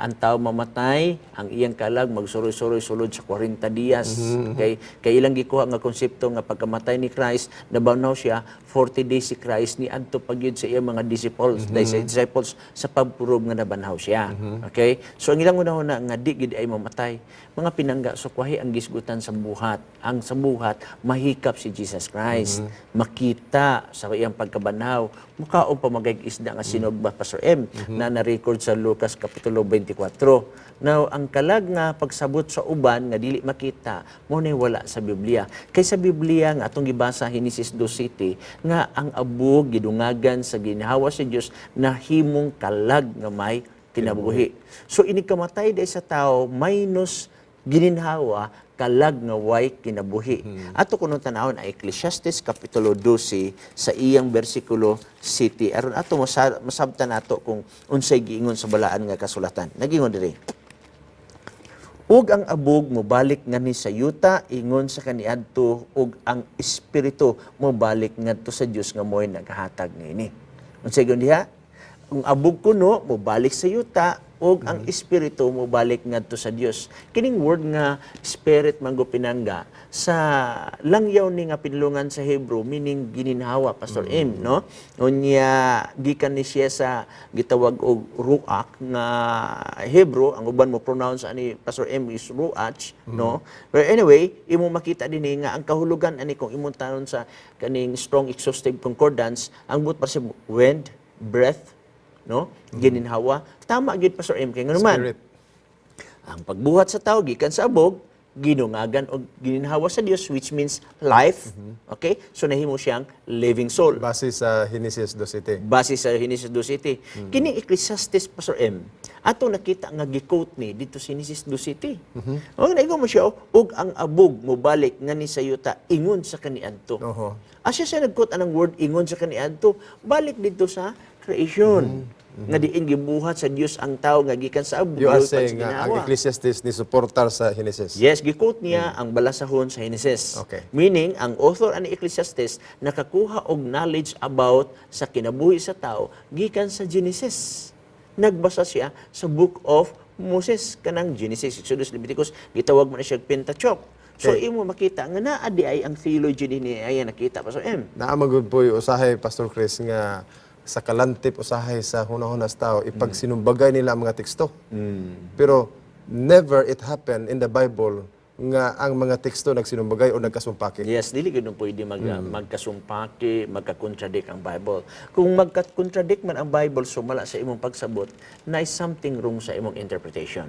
ang tao mamatay, ang iyang kalag magsuroy-suroy sulod sa 40 dias. Okay? Kay ilang gikuha nga konsepto nga pagkamatay ni Christ, nabanhaw siya 40 days si Christ ni adto pa gyud sa iyang mga disciples, dahil sa disciples sa pagprove nga nabanhaw siya. Okay? So ang ilang una-una nga di gid ay mamatay. Mga pinangga, sukwahi ang gisgutan sa buhat. Ang sa buhat mahikap si Jesus Christ. Makita sa iyang pagkabanhaw. Mukaon pa magay isda nga sinugba, Pastor M, na na-record sa Lucas Kapitulo 24. Now, ang kalag nga pagsabot sa uban nga dili makita, mo na wala sa Biblia. Kay sa Biblia nga atong gibasa Genesis 2:7 nga ang abog gidungagan sa ginhawa sa Dios na himong kalag nga may kinabuhi. So inig kamatay day sa tao minus gininhawa, kalag nga way kinabuhi. Ato kuno tanawon ang Ecclesiastes kapitulo 12 sa iyang bersikulo 7 aron ato masabtan nato kung unsay giingon sa balaan nga kasulatan. Nagingon diri. "Ug ang abog mobalik nganhi sa yuta ingon sa kaniadto, ug ang espiritu mobalik ngadto sa Dios nga mo'y naghatag niini." Unsay ingon diha? Ang abog kuno mobalik sa yuta ug ang espiritu mobalik ngadto sa Dios. Kining word nga spirit man gud, pinangga, sa langyaw ni nga pinulungan sa Hebrew meaning gininhawa, Pastor M, no? Unya gikan ni siya sa gitawag og ruach nga Hebrew. Ang uban mo pronounce ani, Pastor M, is ruach, no? But anyway, imo makita dinhi nga ang kahulugan ani kung imong tanon sa kaning Strong Exhaustive Concordance, ang but pa wind, breath, no, gininhawa. Tama gyud, Pastor M, kay ngano man Spirit. ang pagbuhat sa tao gikan sa abog, ginungagan og gininhawa sa Dios, which means life. Okay? So nahimo siyang living soul. Base sa Genesis 2:7. Base sa Genesis 2:7. Kini Ecclesiastes, Pastor M, ato nakita nga gi-quote ni dito sa Genesis 2:7. Oh, naigo mo siya, oh, "Ug ang abog mobalik ngani sa yuta ingon sa kaniadto." Asya siya nag-quote anang word "ingon sa kaniadto", balik dito sa creation. Nga diin gibuhat sa Dios ang tao nga gikan sa abog. You are gibuhat sa saying nga ang ginhawa. Ecclesiastes ni suportar sa Genesis. Yes, gi-quote niya ang balasahon sa Genesis. Meaning, ang author ani Ecclesiastes nakakuha og knowledge about sa kinabuhi sa tao gikan sa Genesis. Nagbasa siya sa Book of Moses, kanang Genesis, Exodus, Leviticus, gitawag man na siya Pentateuch. So imo makita nga naa di ay ang theology dinhi ay nakita pa so M. Naa man gud po'y usahay, Pastor Chris, nga sa kalantip usahay sa hunahuna sa tao ipagsinumbagay nila ang mga teksto. Pero never it happened in the Bible nga ang mga teksto nagsinumbagay o nagkasumpaki. Yes, dili gyud pwede magkasumpaki, magka-contradict ang Bible. Kung magka-contradict man ang Bible sumala sa imong pagsabot, na is something wrong sa imong interpretation.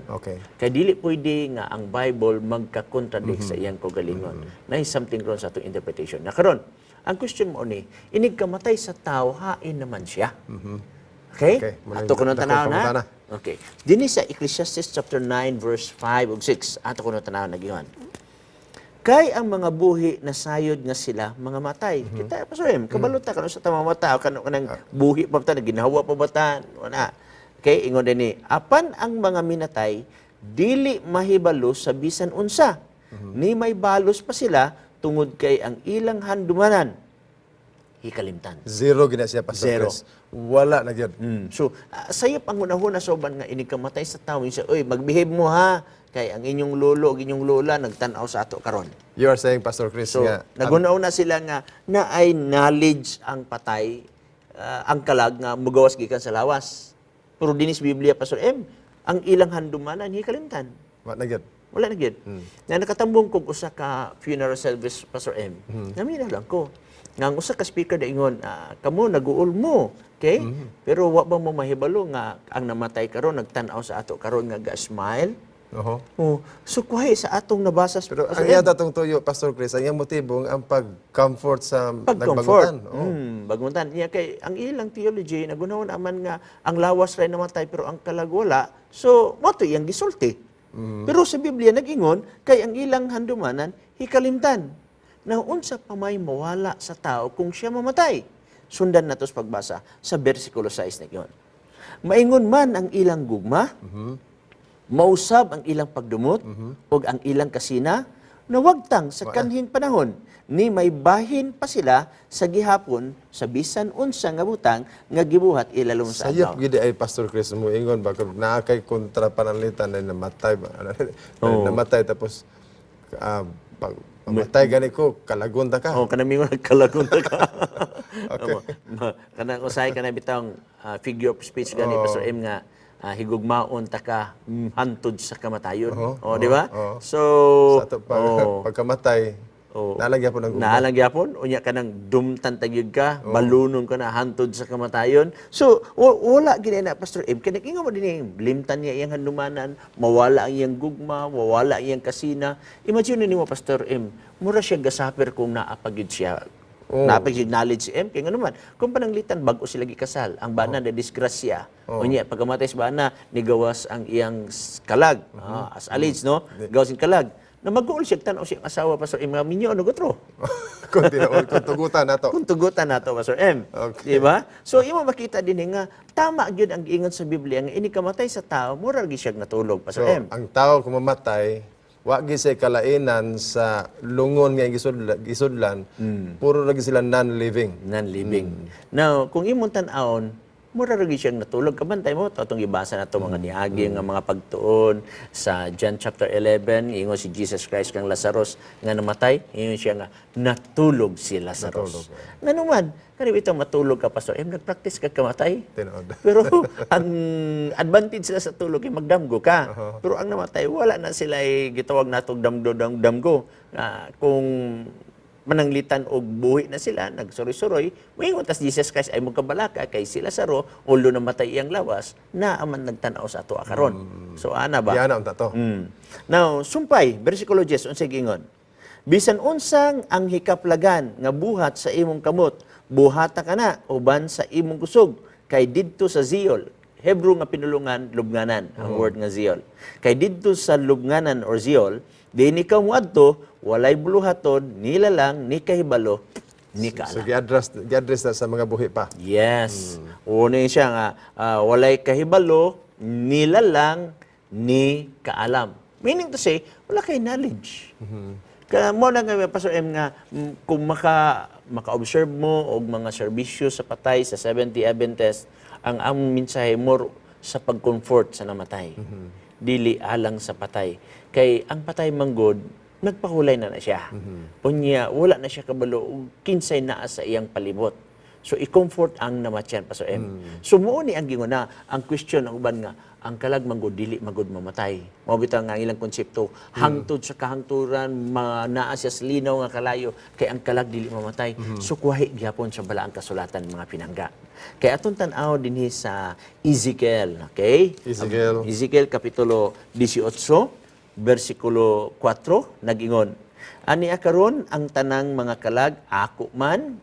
Kay dili pwede nga ang Bible magka-contradict sa iyang kaugalingon. Na is something wrong sa atong interpretation. Na karon, ang question mo ni, inig kamatay sa tao, hain naman siya? Okay? Okay, muna Ato kuno dakong tanaw na. pangutana. Okay. Dinhi sa Ecclesiastes chapter 9 verse 5 ug 6, ato kuno tanaw nagingon. "Kay ang mga buhi na sayod nga sila mga matay." Kita, Pastor M, kabalo ta kano sa tamang mata, kano kanang buhi pa ta, ginhawa pa ba ta? Wala. Okay, ingon dinhi, "Apan ang mga minatay dili mahibalo sa bisan unsa. Ni may balos pa sila tungod kay ang ilang handumanan hikalimtan." Zero gina siya, Pastor Zero. Chris. Wala na gyud. So, sayop ang hunahuna sa uban nga inig kamatay sa tao, siya, "Oy, magbehave mo ha, kay ang inyong lolo ug inyong lola nagtan-aw sa ato karon." You are saying, Pastor Chris, So, nga nagunaw na sila nga na ay knowledge ang patay, ang kalag nga mugawas gikan sa lawas. Pero dinis Biblia, Pastor M, ang ilang handumanan hikalimtan. Wala na gyud. Wala na gyud. Na nakatambong kog usa ka funeral service, Pastor M. Naminaw lang ko. Nga ang usa ka speaker ingon, "Kamo naguol mo, okay? Pero wa ba mo mahibalo nga ang namatay karon nagtan-aw sa ato karon nga ga-smile?" Oh, so kuhay sa atong nabasa, Pero Pastor ang M. iya datong tuyo, Pastor Chris, ang iyang motibo ang pag-comfort sa Pag-comfort. nagbagutan. Oo. Bagutan. Niya kay ang ilang theology nagunahon aman nga ang lawas ray namatay pero ang kalag wala. So mo to iyang gisulti. Pero sa Biblia nag-ingon kay ang ilang handumanan hikalimtan. Na unsa pa may mawala sa tao kung siya mamatay? Sundan nato sa pagbasa sa bersikulo 6 na yun. Maingon man ang ilang gugma, mausab ang ilang pagdumot ug ang ilang kasina, nawagtang sa kanhing panahon ni may bahin pa sila sa gihapon sa bisan unsa nga butang nga gibuhat ilalom sa Sayop adlaw. gid ay, Pastor Chris, mo ingon ba kung naa kay kontra pananglitan na namatay ba? Namatay tapos pag mamatay gani ko, kalagon ta ka. Oh, kanang mingon nagkalagon ta ka. Okay. Kanang usahay kanang bitang figure of speech gani, Pastor M, nga higugmaon ta ka hantod sa kamatayon. Oo, Oh, di ba? oo. So, Sa ato pag, pagkamatay, nalagyan po ng gugma. Naalang gyapon, unya ka nang dumtan tagyud ka, balunon ka na hantod sa kamatayon. So, wala gid na, Pastor M. Kaya nag-ingon mo din eh, limtan niya iyang handumanan, mawala ang iyang gugma, mawala ang iyang kasina. Imagine nimo, Pastor M, mura siya gasapir kung naa pa gyud siya. Naa pa gyud knowledge si M. Kaya nga naman, kung pananglitan, bag-o sila gikasal, ang bana na disgrasya. Unya, pagkamatay sa bana, nigawas ang iyang kalag, as alleged, no? Gawas ang kalag. Na mag-uol siya, tanaw siyang asawa, Pastor M, nga minyo, ano gutro? Kung tinuod, kung tugutan nato. Kung tugutan nato, Pastor M. Okay. Di ba? So, imo makita din eh, nga, tama gyud ang giingon sa Biblia nga ini kamatay sa tao, mura gyud siya natulog, Pastor So, M. ang tao kung mamatay, wa gyud say kalainan sa lungon nga gisudlan, puro lagi sila non-living. Non-living. Now, kung imong tan-awon, mura ra gyud siyang natulog. Kabantay mo, atong gibasa na mga niagi nga mga pagtuon sa John chapter 11, ingon si Jesus Christ kang Lazarus nga namatay, ingon siya nga natulog si Lazarus. Ngano man, kanib itong matulog ka, Pastor M, nagpractice ka kamatay. Tinuod. Pero ang advantage sila sa tulog ay magdamgo ka. Pero ang namatay, wala na sila ay gitawag natog damgo dam, damgo. Ah, kung mananglitan og buhi na sila, nagsuroy-suroy, moingon tas Jesus Christ ay magkabalaka kay sila saro, ulo namatay iyang lawas, na aman nagtan-aw sa ato karon. So ana ba? Diana unta to. Now, sumpay, versikulo 10, unsay giingon? Bisan unsang ang hikaplagan nga buhat sa imong kamot, buhata ka na uban sa imong kusog, kay didto sa Ziol. Hebrew nga pinulungan, lubnganan, ang word nga Ziol. Kay didto sa lubnganan or Ziol, diin ikaw moadto, walay buluhaton, nilalang, ni kahibalo, ni kaalam. So gi-address na sa mga buhi pa. Yes. Una yun siya nga, walay kahibalo, nilalang, ni kaalam. Meaning to say, wala kay knowledge. Kaya mo na nga, Pastor M, nga, kung maka-observe mo og mga serbisyo sa patay sa Seventh-day Adventist, ang among mensahe more sa pag-comfort sa namatay. Dili alang sa patay. Kay ang patay manggod, nagpahulay na na siya. Unya, wala na siya kabalo og kinsay naa sa iyang palibot. So i-comfort ang namatyan, Pastor M. So mao ni ang gingon na ang question ang uban nga ang kalag manggod dili magud mamatay. Mao bitaw nga ang ilang konsepto hangtod sa kahangturan naa siya sa linaw nga kalayo kay ang kalag dili mamatay. So kuwahi gyapon sa balaang kasulatan, mga pinangga. Kay atong tan-aw dinhi sa Ezekiel, okay? Ezekiel. Ezekiel kapitulo 18 bersikulo 4 nag-ingon. Ani karon ang tanang mga kalag ako man,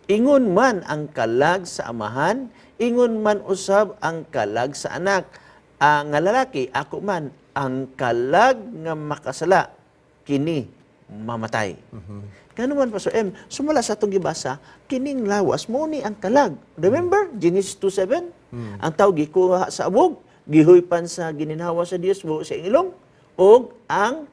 ingon man ang kalag sa amahan, ingon man usab ang kalag sa anak. Ang nga lalaki ako man, ang kalag nga makasala kini mamatay. Kano man, Pastor M, sumala sa atong gibasa, kining lawas mo ni ang kalag. Remember Genesis 2:7? Ang tao gikuha sa abog, gihuypan sa gininhawa sa Dios buo sa ilong ug ang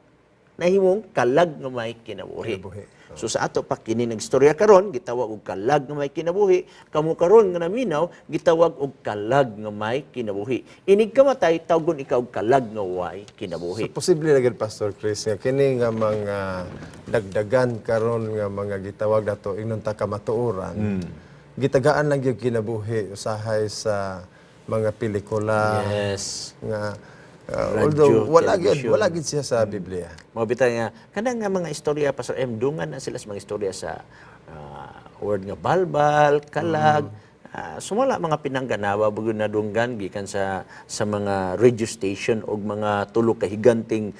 nahimong kalag nga may kinabuhi. Kinabuhi. So sa ato pa kini nagstorya karon gitawag og kalag nga may kinabuhi, kamo karon nga naminaw gitawag og kalag nga may kinabuhi. Inig kamatay tawgon ikaw og kalag nga way kinabuhi. So posible na gid, Pastor Chris, nga kini nga mga dagdagan karon nga mga gitawag nato ingnon ta kamatuoran. Gitagaan lang gyud kinabuhi usahay sa mga pelikula nga Radio, although wala gyud television. wala gyud siya sa Biblia. Mao bitaw nga kanang nga mga istorya, Pastor M, dungan na sila sa mga istorya sa word nga balbal, kalag. Sumala mga pinangganawa bugon na dunggan gikan sa mga radio station og mga tulo ka higanting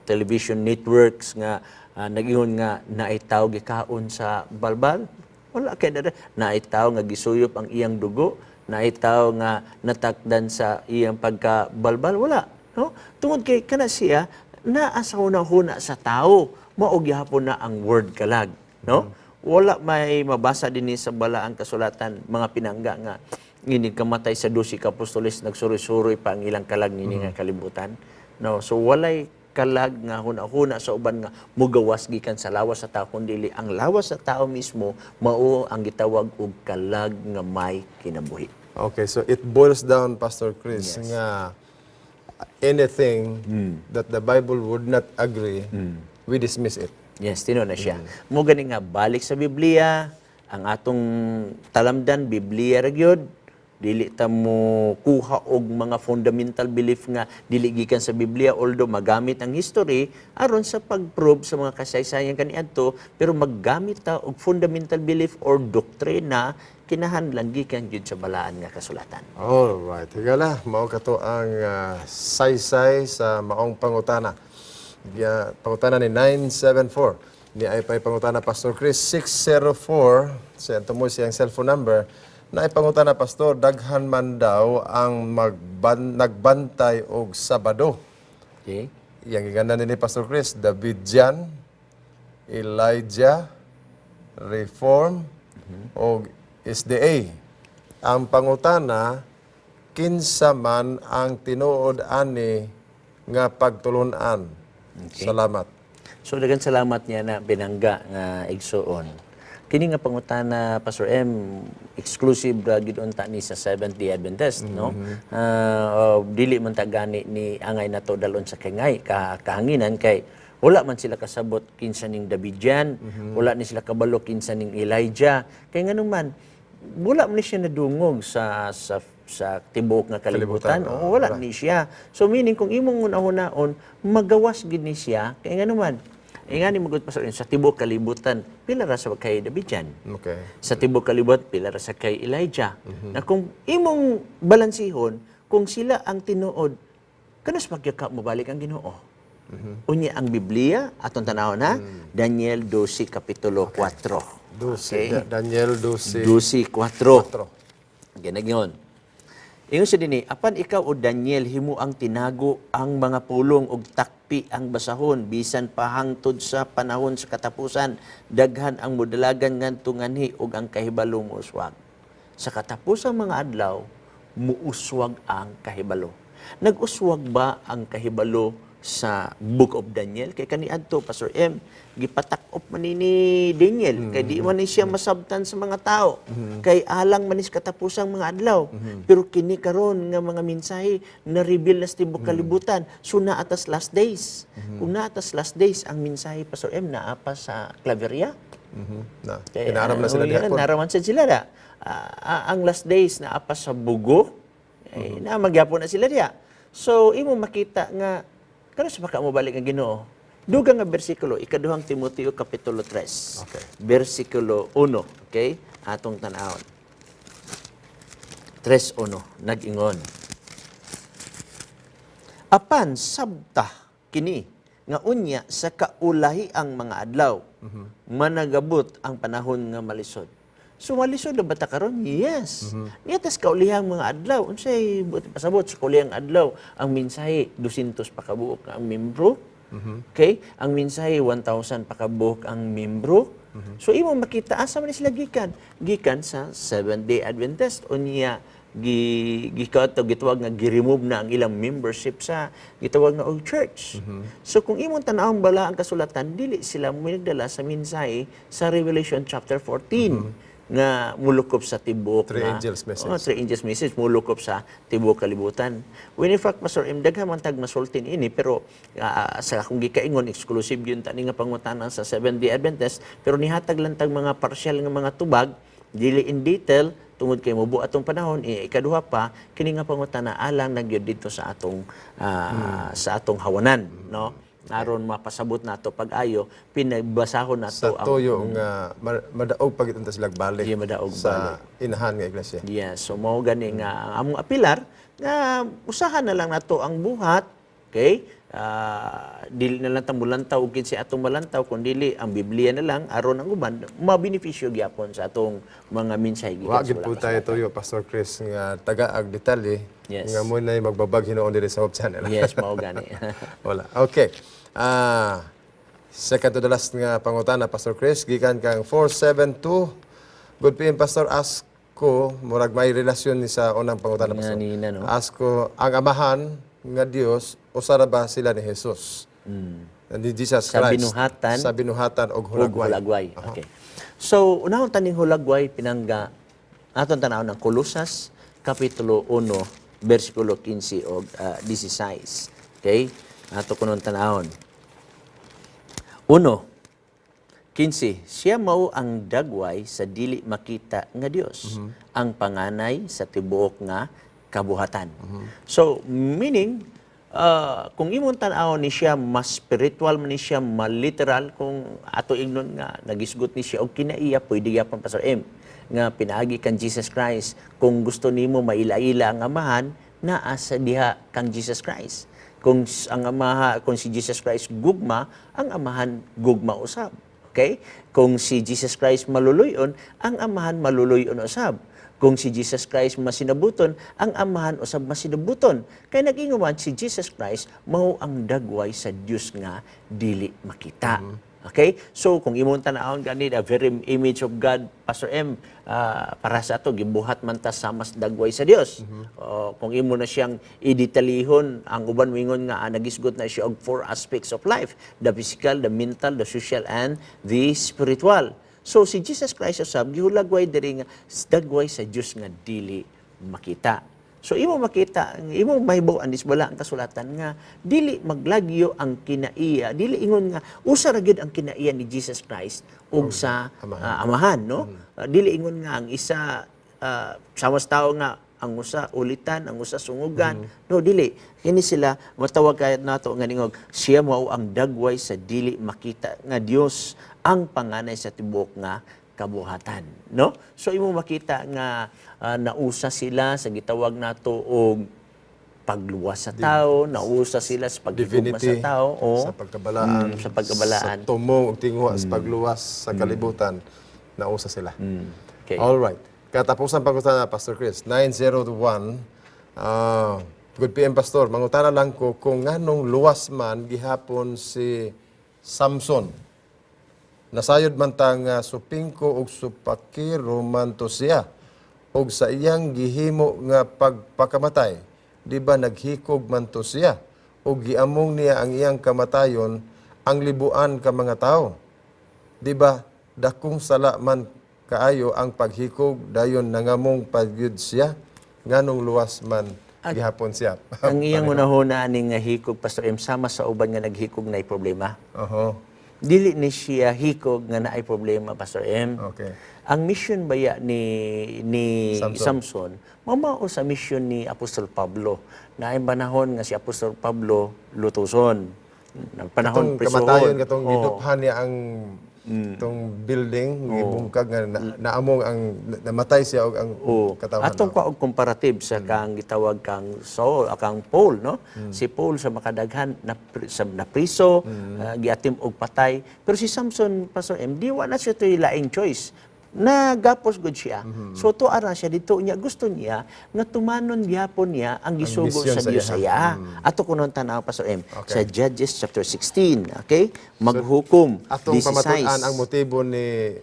television networks nga nag-ingon nga naay tawo gikaon sa balbal. Wala kay dara naay tawo nga gisuyop ang iyang dugo, naay tawo nga natakdan sa iyang pagkabalbal, wala. No? Tungod kay kana siya naa sa huna-huna sa tao, mao gihapon na ang word kalag, no? Wala may mabasa dinhi sa Balaang Kasulatan, mga pinangga, nga ngini kamatay sa 12 ka apostoles, nagsuroy-suroy pa ang ilang kalag nini nga kalibutan. No, so walay kalag nga huna-huna sa uban nga mugawas gikan sa lawas sa tao, kundi ang lawas sa tao mismo mao ang gitawag og kalag nga may kinabuhi. Okay, so it boils down, Pastor Chris, nga anything that the Bible would not agree, we dismiss it. Yes, tinuod na siya. Mo gani nga balik sa Biblia, ang atong talamdan Biblia ra gyud. Dili ta mo kuha og mga fundamental belief nga dili gikan sa Biblia, although magamit ang history aron sa pag-prove sa mga kasaysayan kaniadto, pero maggamit ta og fundamental belief or doktrina, kinahanglan gikan gyud sa Balaan nga Kasulatan. All right. Higala, mao kato ang saysay sa maong pangutana. Ya, pangutana ni 974. Ni ay pay pangutana, Pastor Chris, 604 sa tumoy siyang cellphone number. Na ay pangutana, Pastor, daghan man daw ang nagbantay og Sabado. Okay? Yang giganda ni Pastor Chris, Davidian, Elijah, Reform, o SDA. Ang pangutana, kinsa man ang tinuod ani nga pagtulunan? Salamat. So daghang salamat niya na binangga nga igsuon. Kini nga pangutana, Pastor M, exclusive ra gid unta ni sa Seventh Day Adventist, no? Oh, dili man ta gani ni angay nato dalon sa kangay ka kahanginan kay wala man sila kasabot kinsa ning Davidian, wala ni sila kabalo kinsa ning Elijah. Kay nganong man wala man ni siya nadungog sa tibuok nga kalibutan. Kalibutan, Oo, wala ni siya. So meaning kung imong una-unaon, magawas gid ni siya kay ngano man. Eh nga ni magud, Pastor, sa tibuok kalibutan, pila ra sa kay Davidian. Sa tibuok kalibutan, pila ra sa kay Elijah. Na kung imong balansihon, kung sila ang tinuod, kanus magyaka mobalik ang Ginoo? Unya ang Biblia atong tanawon na Daniel 12 kapitulo 4. 12. Daniel 12. 12:4. Ganagyon. Ingon siya dinhi, "Apan ikaw, o Daniel, himo ang tinago ang mga pulong ug takpi ang basahon bisan pa hangtod sa panahon sa katapusan. Daghan ang modalagan ngadto nganhi ug ang kahibalo mouswag." Sa katapusang mga adlaw, muuswag ang kahibalo. Nag-uswag ba ang kahibalo sa Book of Daniel? Kay kaniadto, Pastor M, gipatak-op man ni Daniel kay di man ni siya masabtan sa mga tao. Kay alang man ni sa katapusang mga adlaw. Pero kini karon nga mga mensahe na reveal na sa tibuok kalibutan. So naa tas last days. Kung naa tas last days ang mensahe, Pastor M, naa pa sa Claveria. Na, Kaya, inaaram na sila oh, diha yan, po. Naraman sila na. Ang last days naa pa sa Bugo, eh, na magyapon na sila diha. So, imo makita nga, kanus baka mo balik ang Ginoo? Dugang nga bersikulo, Ikaduhang Timoteo kapitulo 3. Bersikulo 1, okay? Atong tan-awon. 3:1, nag-ingon. "Apan sabta kini nga unya sa kaulahi ang mga adlaw, managabot ang panahon nga malisod." So malisod na ba ta karon? Yes. Niya tas kaulihang mga adlaw, unsay buot pasabot sa kaulihang adlaw? Ang mensahe, 200 pa kabuok ang membro. Okay? Ang mensahe, 1,000 pa kabuok ang membro. So imo makita asa man ni sila gikan? Gikan sa Seventh Day Adventist. Unya gi gikato gitawag nga gi-remove na ang ilang membership sa gitawag nga og church. So kung imong tan-awon Balaang Kasulatan, dili sila mo nagdala sa mensahe sa Revelation chapter 14 nga mulukop sa tibuok Three nga angels message. Oh, three angels message mulukop sa tibuok kalibutan. When in fact, Pastor M, daghan man tag masultin ini, pero sa akong gikaingon, exclusive yun tani nga pangutana sa Seventh Day Adventist, pero nihatag lang tag mga partial nga mga tubag, dili in detail tungod kay mubo atong panahon. Eh, ikaduha pa, kini nga pangutana alang nagyud dito sa atong hawanan, no, aron mapasabot nato pag-ayo, pinagbasahon nato Sa ang tuyo nga madaog pag itunta sila balik Iya, madaog sa inahan nga iglesia. Yes, so mao gani nga ang among apilar nga usahan na lang nato ang buhat. Okay? Dili na lang ta mulantaw og kinsa atong malantaw kun dili ang Biblia na lang aron ang uban mabenepisyo gyapon sa atong mga mensahe gikan Wa sa gid po wala tayo tuyo, Pastor Chris, nga taga-ag detalye nga mo na magbabag hinuon diri sa Hope Channel. Yes, mao gani. Wala. Okay. Second to the last nga pangutana, Pastor Chris, gikan kang 472. Good PM, Pastor, ask ko, murag may relasyon ni sa unang pangutana, Nga Pastor. nina, no? Ask ko, ang amahan nga Dios, usara ba sila ni Jesus? Ni Jesus Sa Christ. binuhatan Sa binuhatan og ug hulagway. hulagway. Okay. So, unahon taning hulagway pinangga aton tan-awon ang Kolosas kapitulo 1 bersikulo 15 og 16. Okay? Ato kunon tan-awon. 1:15, siya mao ang dagway sa dili makita nga Dios, ang panganay sa tibuok nga kabuhatan. So, meaning, kung imong tan-awon ni siya, mas spiritual man ni siya, ma-literal, kung ato ingnon nga nagisgot ni siya og kinaiya, pwede gyapon, Pastor M, nga pinaagi kang Jesus Christ. Kung gusto nimo maila-ila ang amahan, naa sa diha kang Jesus Christ. Kung ang amaha, kung si Jesus Christ gugma, ang amahan gugma usab. Okay? Kung si Jesus Christ maluluyon, ang amahan maluluyon usab. Kung si Jesus Christ masinabuton, ang amahan usab masinabuton. Kay nag-ingon man si Jesus Christ mao ang dagway sa Dios nga dili makita. Okay? So kung imong tan-awon gani the very image of God, Pastor M, para sa ato gibuhat man ta sa mas dagway sa Dios. O, kung imo na siyang idetalihon, ang uban moingon nga nagisgot na siya og four aspects of life: the physical, the mental, the social and the spiritual. So si Jesus Christ usab gihulagway diri nga dagway sa Dios nga dili makita. So imo makita, imo mahibaw-an is wala ang kasulatan nga dili maglagyo ang kinaiya, dili ingon nga usa ra gyud ang kinaiya ni Jesus Christ ug sa Amahan. Amahan, no? Dili ingon nga ang isa sama sa tao nga ang usa ulitan, ang usa sungugan. No, dili. Kini sila matawag kay nato nga ningog siya mao ang dagway sa dili makita nga Dios, ang panganay sa tibuok nga kabuhatan, no? So imo makita nga nausa sila sa gitawag nato og pagluwas sa tao, nausa sila sa paghigugma sa Divinity, tao, o sa pagkabalaan, sa pagkabalaan. Sa tumong ug tinguha sa pagluwas sa kalibutan, nausa sila. Okay. All right. Katapusan pangutana, Pastor Chris, 901. Good PM, Pastor. Mangutana lang ko kung nganong luwas man gihapon si Samson. Nasayod man ta nga supingko og supakiro man to siya og sa iyang gihimo nga pagpakamatay, di ba naghikog man to siya og giamong niya ang iyang kamatayon ang libuan ka mga tao? Di ba dakong sala man kaayo ang paghikog, dayon nangamong pagyud siya? Nganong luwas man gihapon siya? Ang iyang unahuna ani nga hikog, Pastor M, sama sa uban nga naghikog na problema. Dili ni siya hikog nga naay problema, Pastor M. Ang mission baya ni Samson. Samson, mamao sa mission ni Apostol Pablo. Naay panahon nga si Apostol Pablo lutuson. Na panahon Katong prisuhon. kamatayon, katong Oo. giduphan niya ang tong building, gibungkag nga naamong ang namatay siya og ang katawhan. Atong kwa og comparative sa kang gitawag kang Saul, kang Paul, no? Si Paul sa makadaghan na sa napriso, giatim og patay. Pero si Samson, Pastor M, di wa na siya to'y laing choice. Nagapos gud siya. So tuara siya dito niya, gusto niya nga tumanon gyapon niya ang gisugo mission sa sa Dios sa iya. iya. Ato kunon tan-aw, Pastor M, sa Judges chapter 16, okay? Maghukom Atong 16. pamatud-an ang motibo ni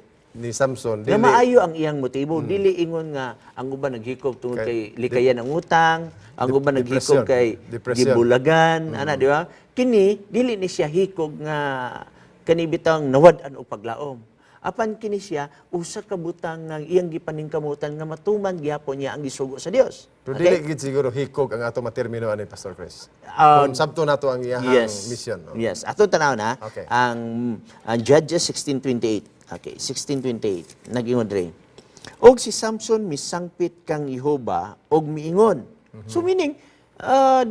Samson Nga dili maayo ang iyang motibo, dili ingon nga ang uban naghikog tungod kay likayan ang utang, ang uban naghikog depression. kay Depression. gibulagan, ana, di ba? Kini dili ni siya hikog nga kani bitang nawad-an og paglaom. Apan kini siya usa ka butang nga iyang gipaningkamutan nga matuman gihapon niya ang gisugo sa Dios. Pero dili gid siguro hikog ang ato matermino ani, Pastor Chris, kung sabto nato ang iyahang mission, no? Yes. Ato tanaw na ang Judges 16:28. Okay, 16:28. Nag-ingon diri. Og si Samson misangpit kang Jehova og miingon. So meaning,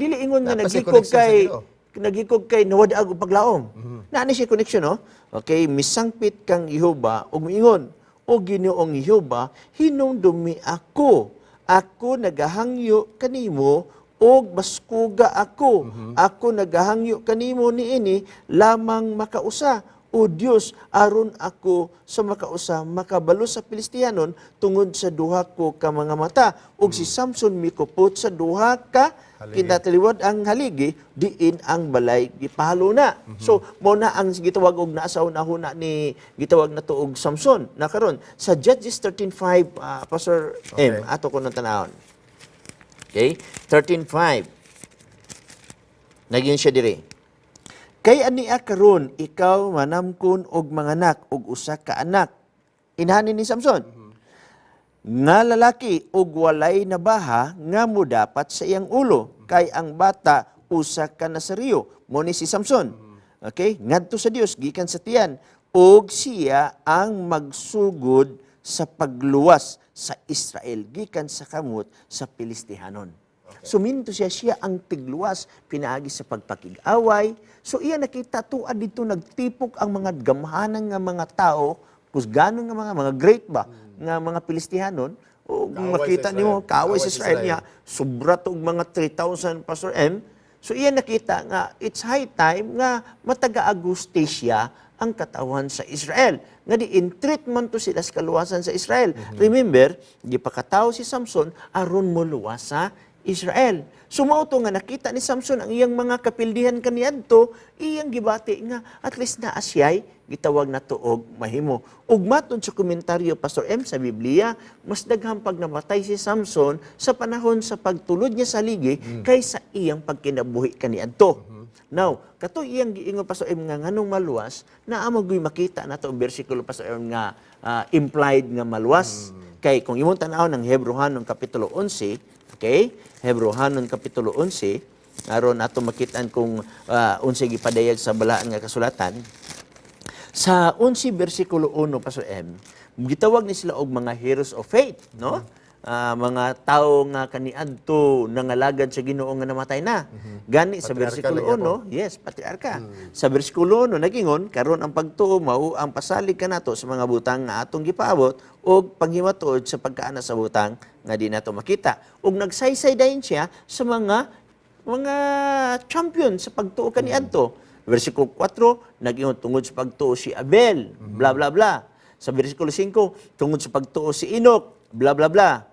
dili ingon nga Naa pa siya naghikog connection sa kay Ginoo. Naghikog kay nawad-ag og paglaom. Naa ni siya connection, no? Okay, misangpit kang Jehova og miingon. O Ginoong Jehova, hinumdumi ako. Ako nagahangyo kanimo. Og baskuga ako. Ako nagahangyo kanimo niini lamang makausa. O Dios, aron ako sa makausa makabalo sa Pilistianon tungod sa duha ko ka mga mata. Ug si Samson mikupot sa duha ka kinataliwad ang haligi diin ang balay gipahalo na. So mao na ang gitawag og naa sa hunahuna ni gitawag na og Samson na karon sa Judges 13:5, Pastor M, ato ko nang tanawon. Okay? 13:5. Naging siya diri. Kay ania karon ikaw manamkon og manganak og usa ka anak. Inahanin ni Samson. Nga lalaki og walay nabaha nga modapat sa iyang ulo kay ang bata usa ka Nasareo. Mo ni si Samson. Okay? Ngadto sa Dios gikan sa tiyan og siya ang magsugod sa pagluwas sa Israel gikan sa kamot sa Pilistihanon. So minto siya, siya ang tigluwas pinaagi sa pagpakig-away. So iya nakita tuad dito nagtipok ang mga gamhanan nga mga tao, kusganon nga mga great ba nga mga Pilistihanon o Kaaway makita sa nimo Israel. kaaway sa Kaaway sa Israel Israel. niya sobra to og mga 3,000, Pastor M. So iya nakita nga it's high time nga mataga-agustisya ang katawan sa Israel. Nga di in treatment to sila sa kaluwasan sa Israel. Remember, gipakatawo si Samson aron moluwas sa Israel. So mao to nga nakita ni Samson ang iyang mga kapildihan kaniadto, iyang gibati nga at least naa siya'y gitawag na tuog mahimo. Ug matod sa komentaryo, Pastor M, sa Biblia, mas daghang pag namatay si Samson sa panahon sa pagtulod niya sa ligi kaysa iyang pagkinabuhi kaniadto. Now, kato iyang giingon, Pastor M, nga nganong maluwas, naa man makita nato ang bersikulo, Pastor M, nga implied nga maluwas. Kay kung imong tan-aw ng Hebreohanon kapitulo 11, okay? Hebreohanon kapitulo 11, aron ato makitaan kung unsay gipadayag sa balaan nga kasulatan. Sa 11 bersikulo 1, Pastor M, gitawag ni sila og mga heroes of faith, no? Mga tao nga kaniadto nangalagad sa Ginoo nga namatay na. Gani sa Patriarka bersikulo lagi ako. 1, yes, patriarka. Sa bersikulo 1 nagingon, karon ang pagtuo mao ang pasalig kanato sa mga butang nga atong gipaabot ug panghimatuod sa pagkaana sa butang nga di nato makita. Ug nagsaysay dayon siya sa mga champion sa pagtuo kaniadto. Versikulo 4, nag-ingon tungod sa pagtuo si Abel, bla bla bla. Sa versikulo 5, tungod sa pagtuo si Enoch, bla bla bla.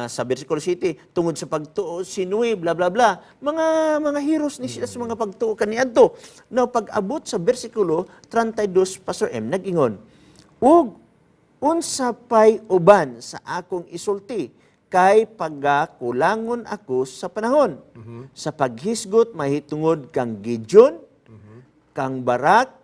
Sa versikulo 7, tungod sa pagtuo si Noe, bla bla bla. Mga heroes ni sila sa mga pagtuo kaniadto. Now pag-abot sa versikulo 32, Pastor M, nag-ingon, ug unsa pay uban sa akong isulti kay pagakulangon ako sa panahon. Sa paghisgot mahitungod kang Gideon, kang Barak,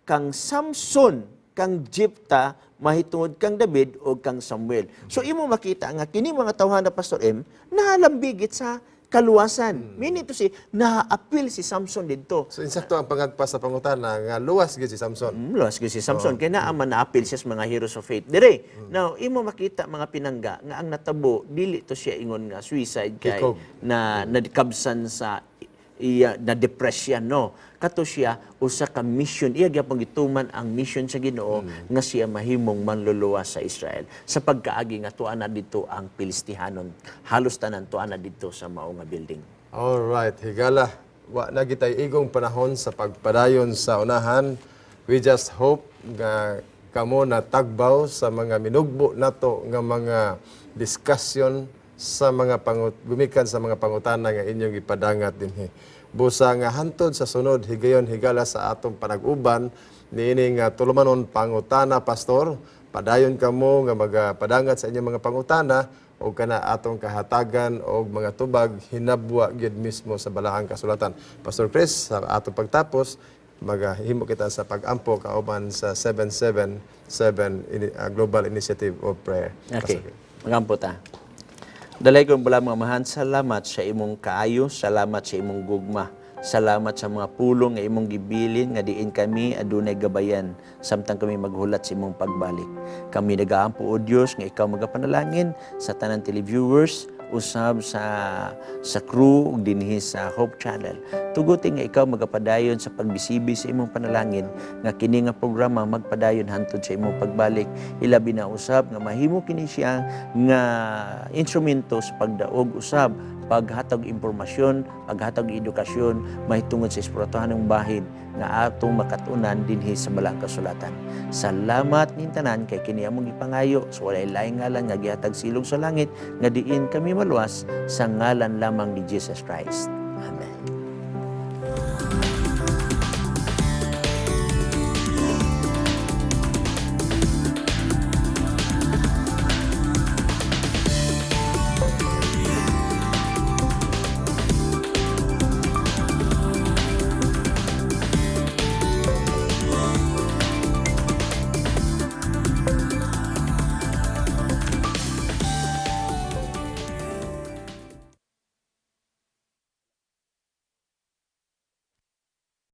kang Samson, kang Jepta, mahitungod kang David o kang Samuel. So imo makita nga kini mga tawhana, Pastor M, nahalambigit sa kaluwasan. Meaning to say, naapil si Samson didto. So insakto ang pangagpas sa pangutana nga luwas gyud si Samson. Luwas gyud si Samson. Kaya naa man naapil siya sa mga heroes of faith. Dire. Now, imo makita, mga pinangga, nga ang natabo, dili to siya ingon nga suicide kay Kikog. na nadikabsan sa iya na depression, no. Kato siya usa ka mission, iya gyapon gituman ang mission sa Ginoo nga siya mahimong manluluwas sa Israel sa pagkaagi nga tuan na dito ang Pilistihanon, halos tanan tuan na dito sa mao nga building. All right, higala. Wa na gitay igong panahon sa pagpadayon sa unahan. We just hope nga kamo na tagbaw sa mga minugbo nato nga mga discussion sa mga pangut gumikan sa mga pangutana nga inyong ipadangat dinhi. Busa nga hantod sa sunod higayon, higala, sa atong panag-uban niini nga tulumanon Pangutana Pastor, padayon kamo nga magapadangat sa inyong mga pangutana o kana atong kahatagan og mga tubag hinabwa gyud mismo sa balaang kasulatan. Pastor Chris, sa atong pagtapos, magahimo kita sa pag-ampo kauban sa 777 Global Initiative of Prayer. Okay. Pastor Chris. Magampo ta. Dalaygon bala mga amahan, salamat sa imong kaayo, salamat sa imong gugma. Salamat sa mga pulong nga imong gibilin nga diin kami adunay gabayan samtang kami maghulat sa imong pagbalik. Kami nagaampo, o Dios, nga ikaw magapanalangin sa tanan televiewers usab sa crew ug dinhi sa Hope Channel. Tuguti nga ikaw magapadayon sa pagbisibi sa imong panalangin nga kini nga programa magpadayon hantod sa imong pagbalik. Ilabi na usab nga mahimo kini siya nga instrumento sa pagdaog usab paghatag impormasyon, paghatag edukasyon mahitungod sa espirituhanong bahin nga atong makatunan dinhi sa Balaang Kasulatan. Salamat ning tanan kay kini among gipangayo sa walay laing ngalan nga gihatag silong sa langit nga diin kami maluwas, sa ngalan lamang ni Jesus Christ. Amen.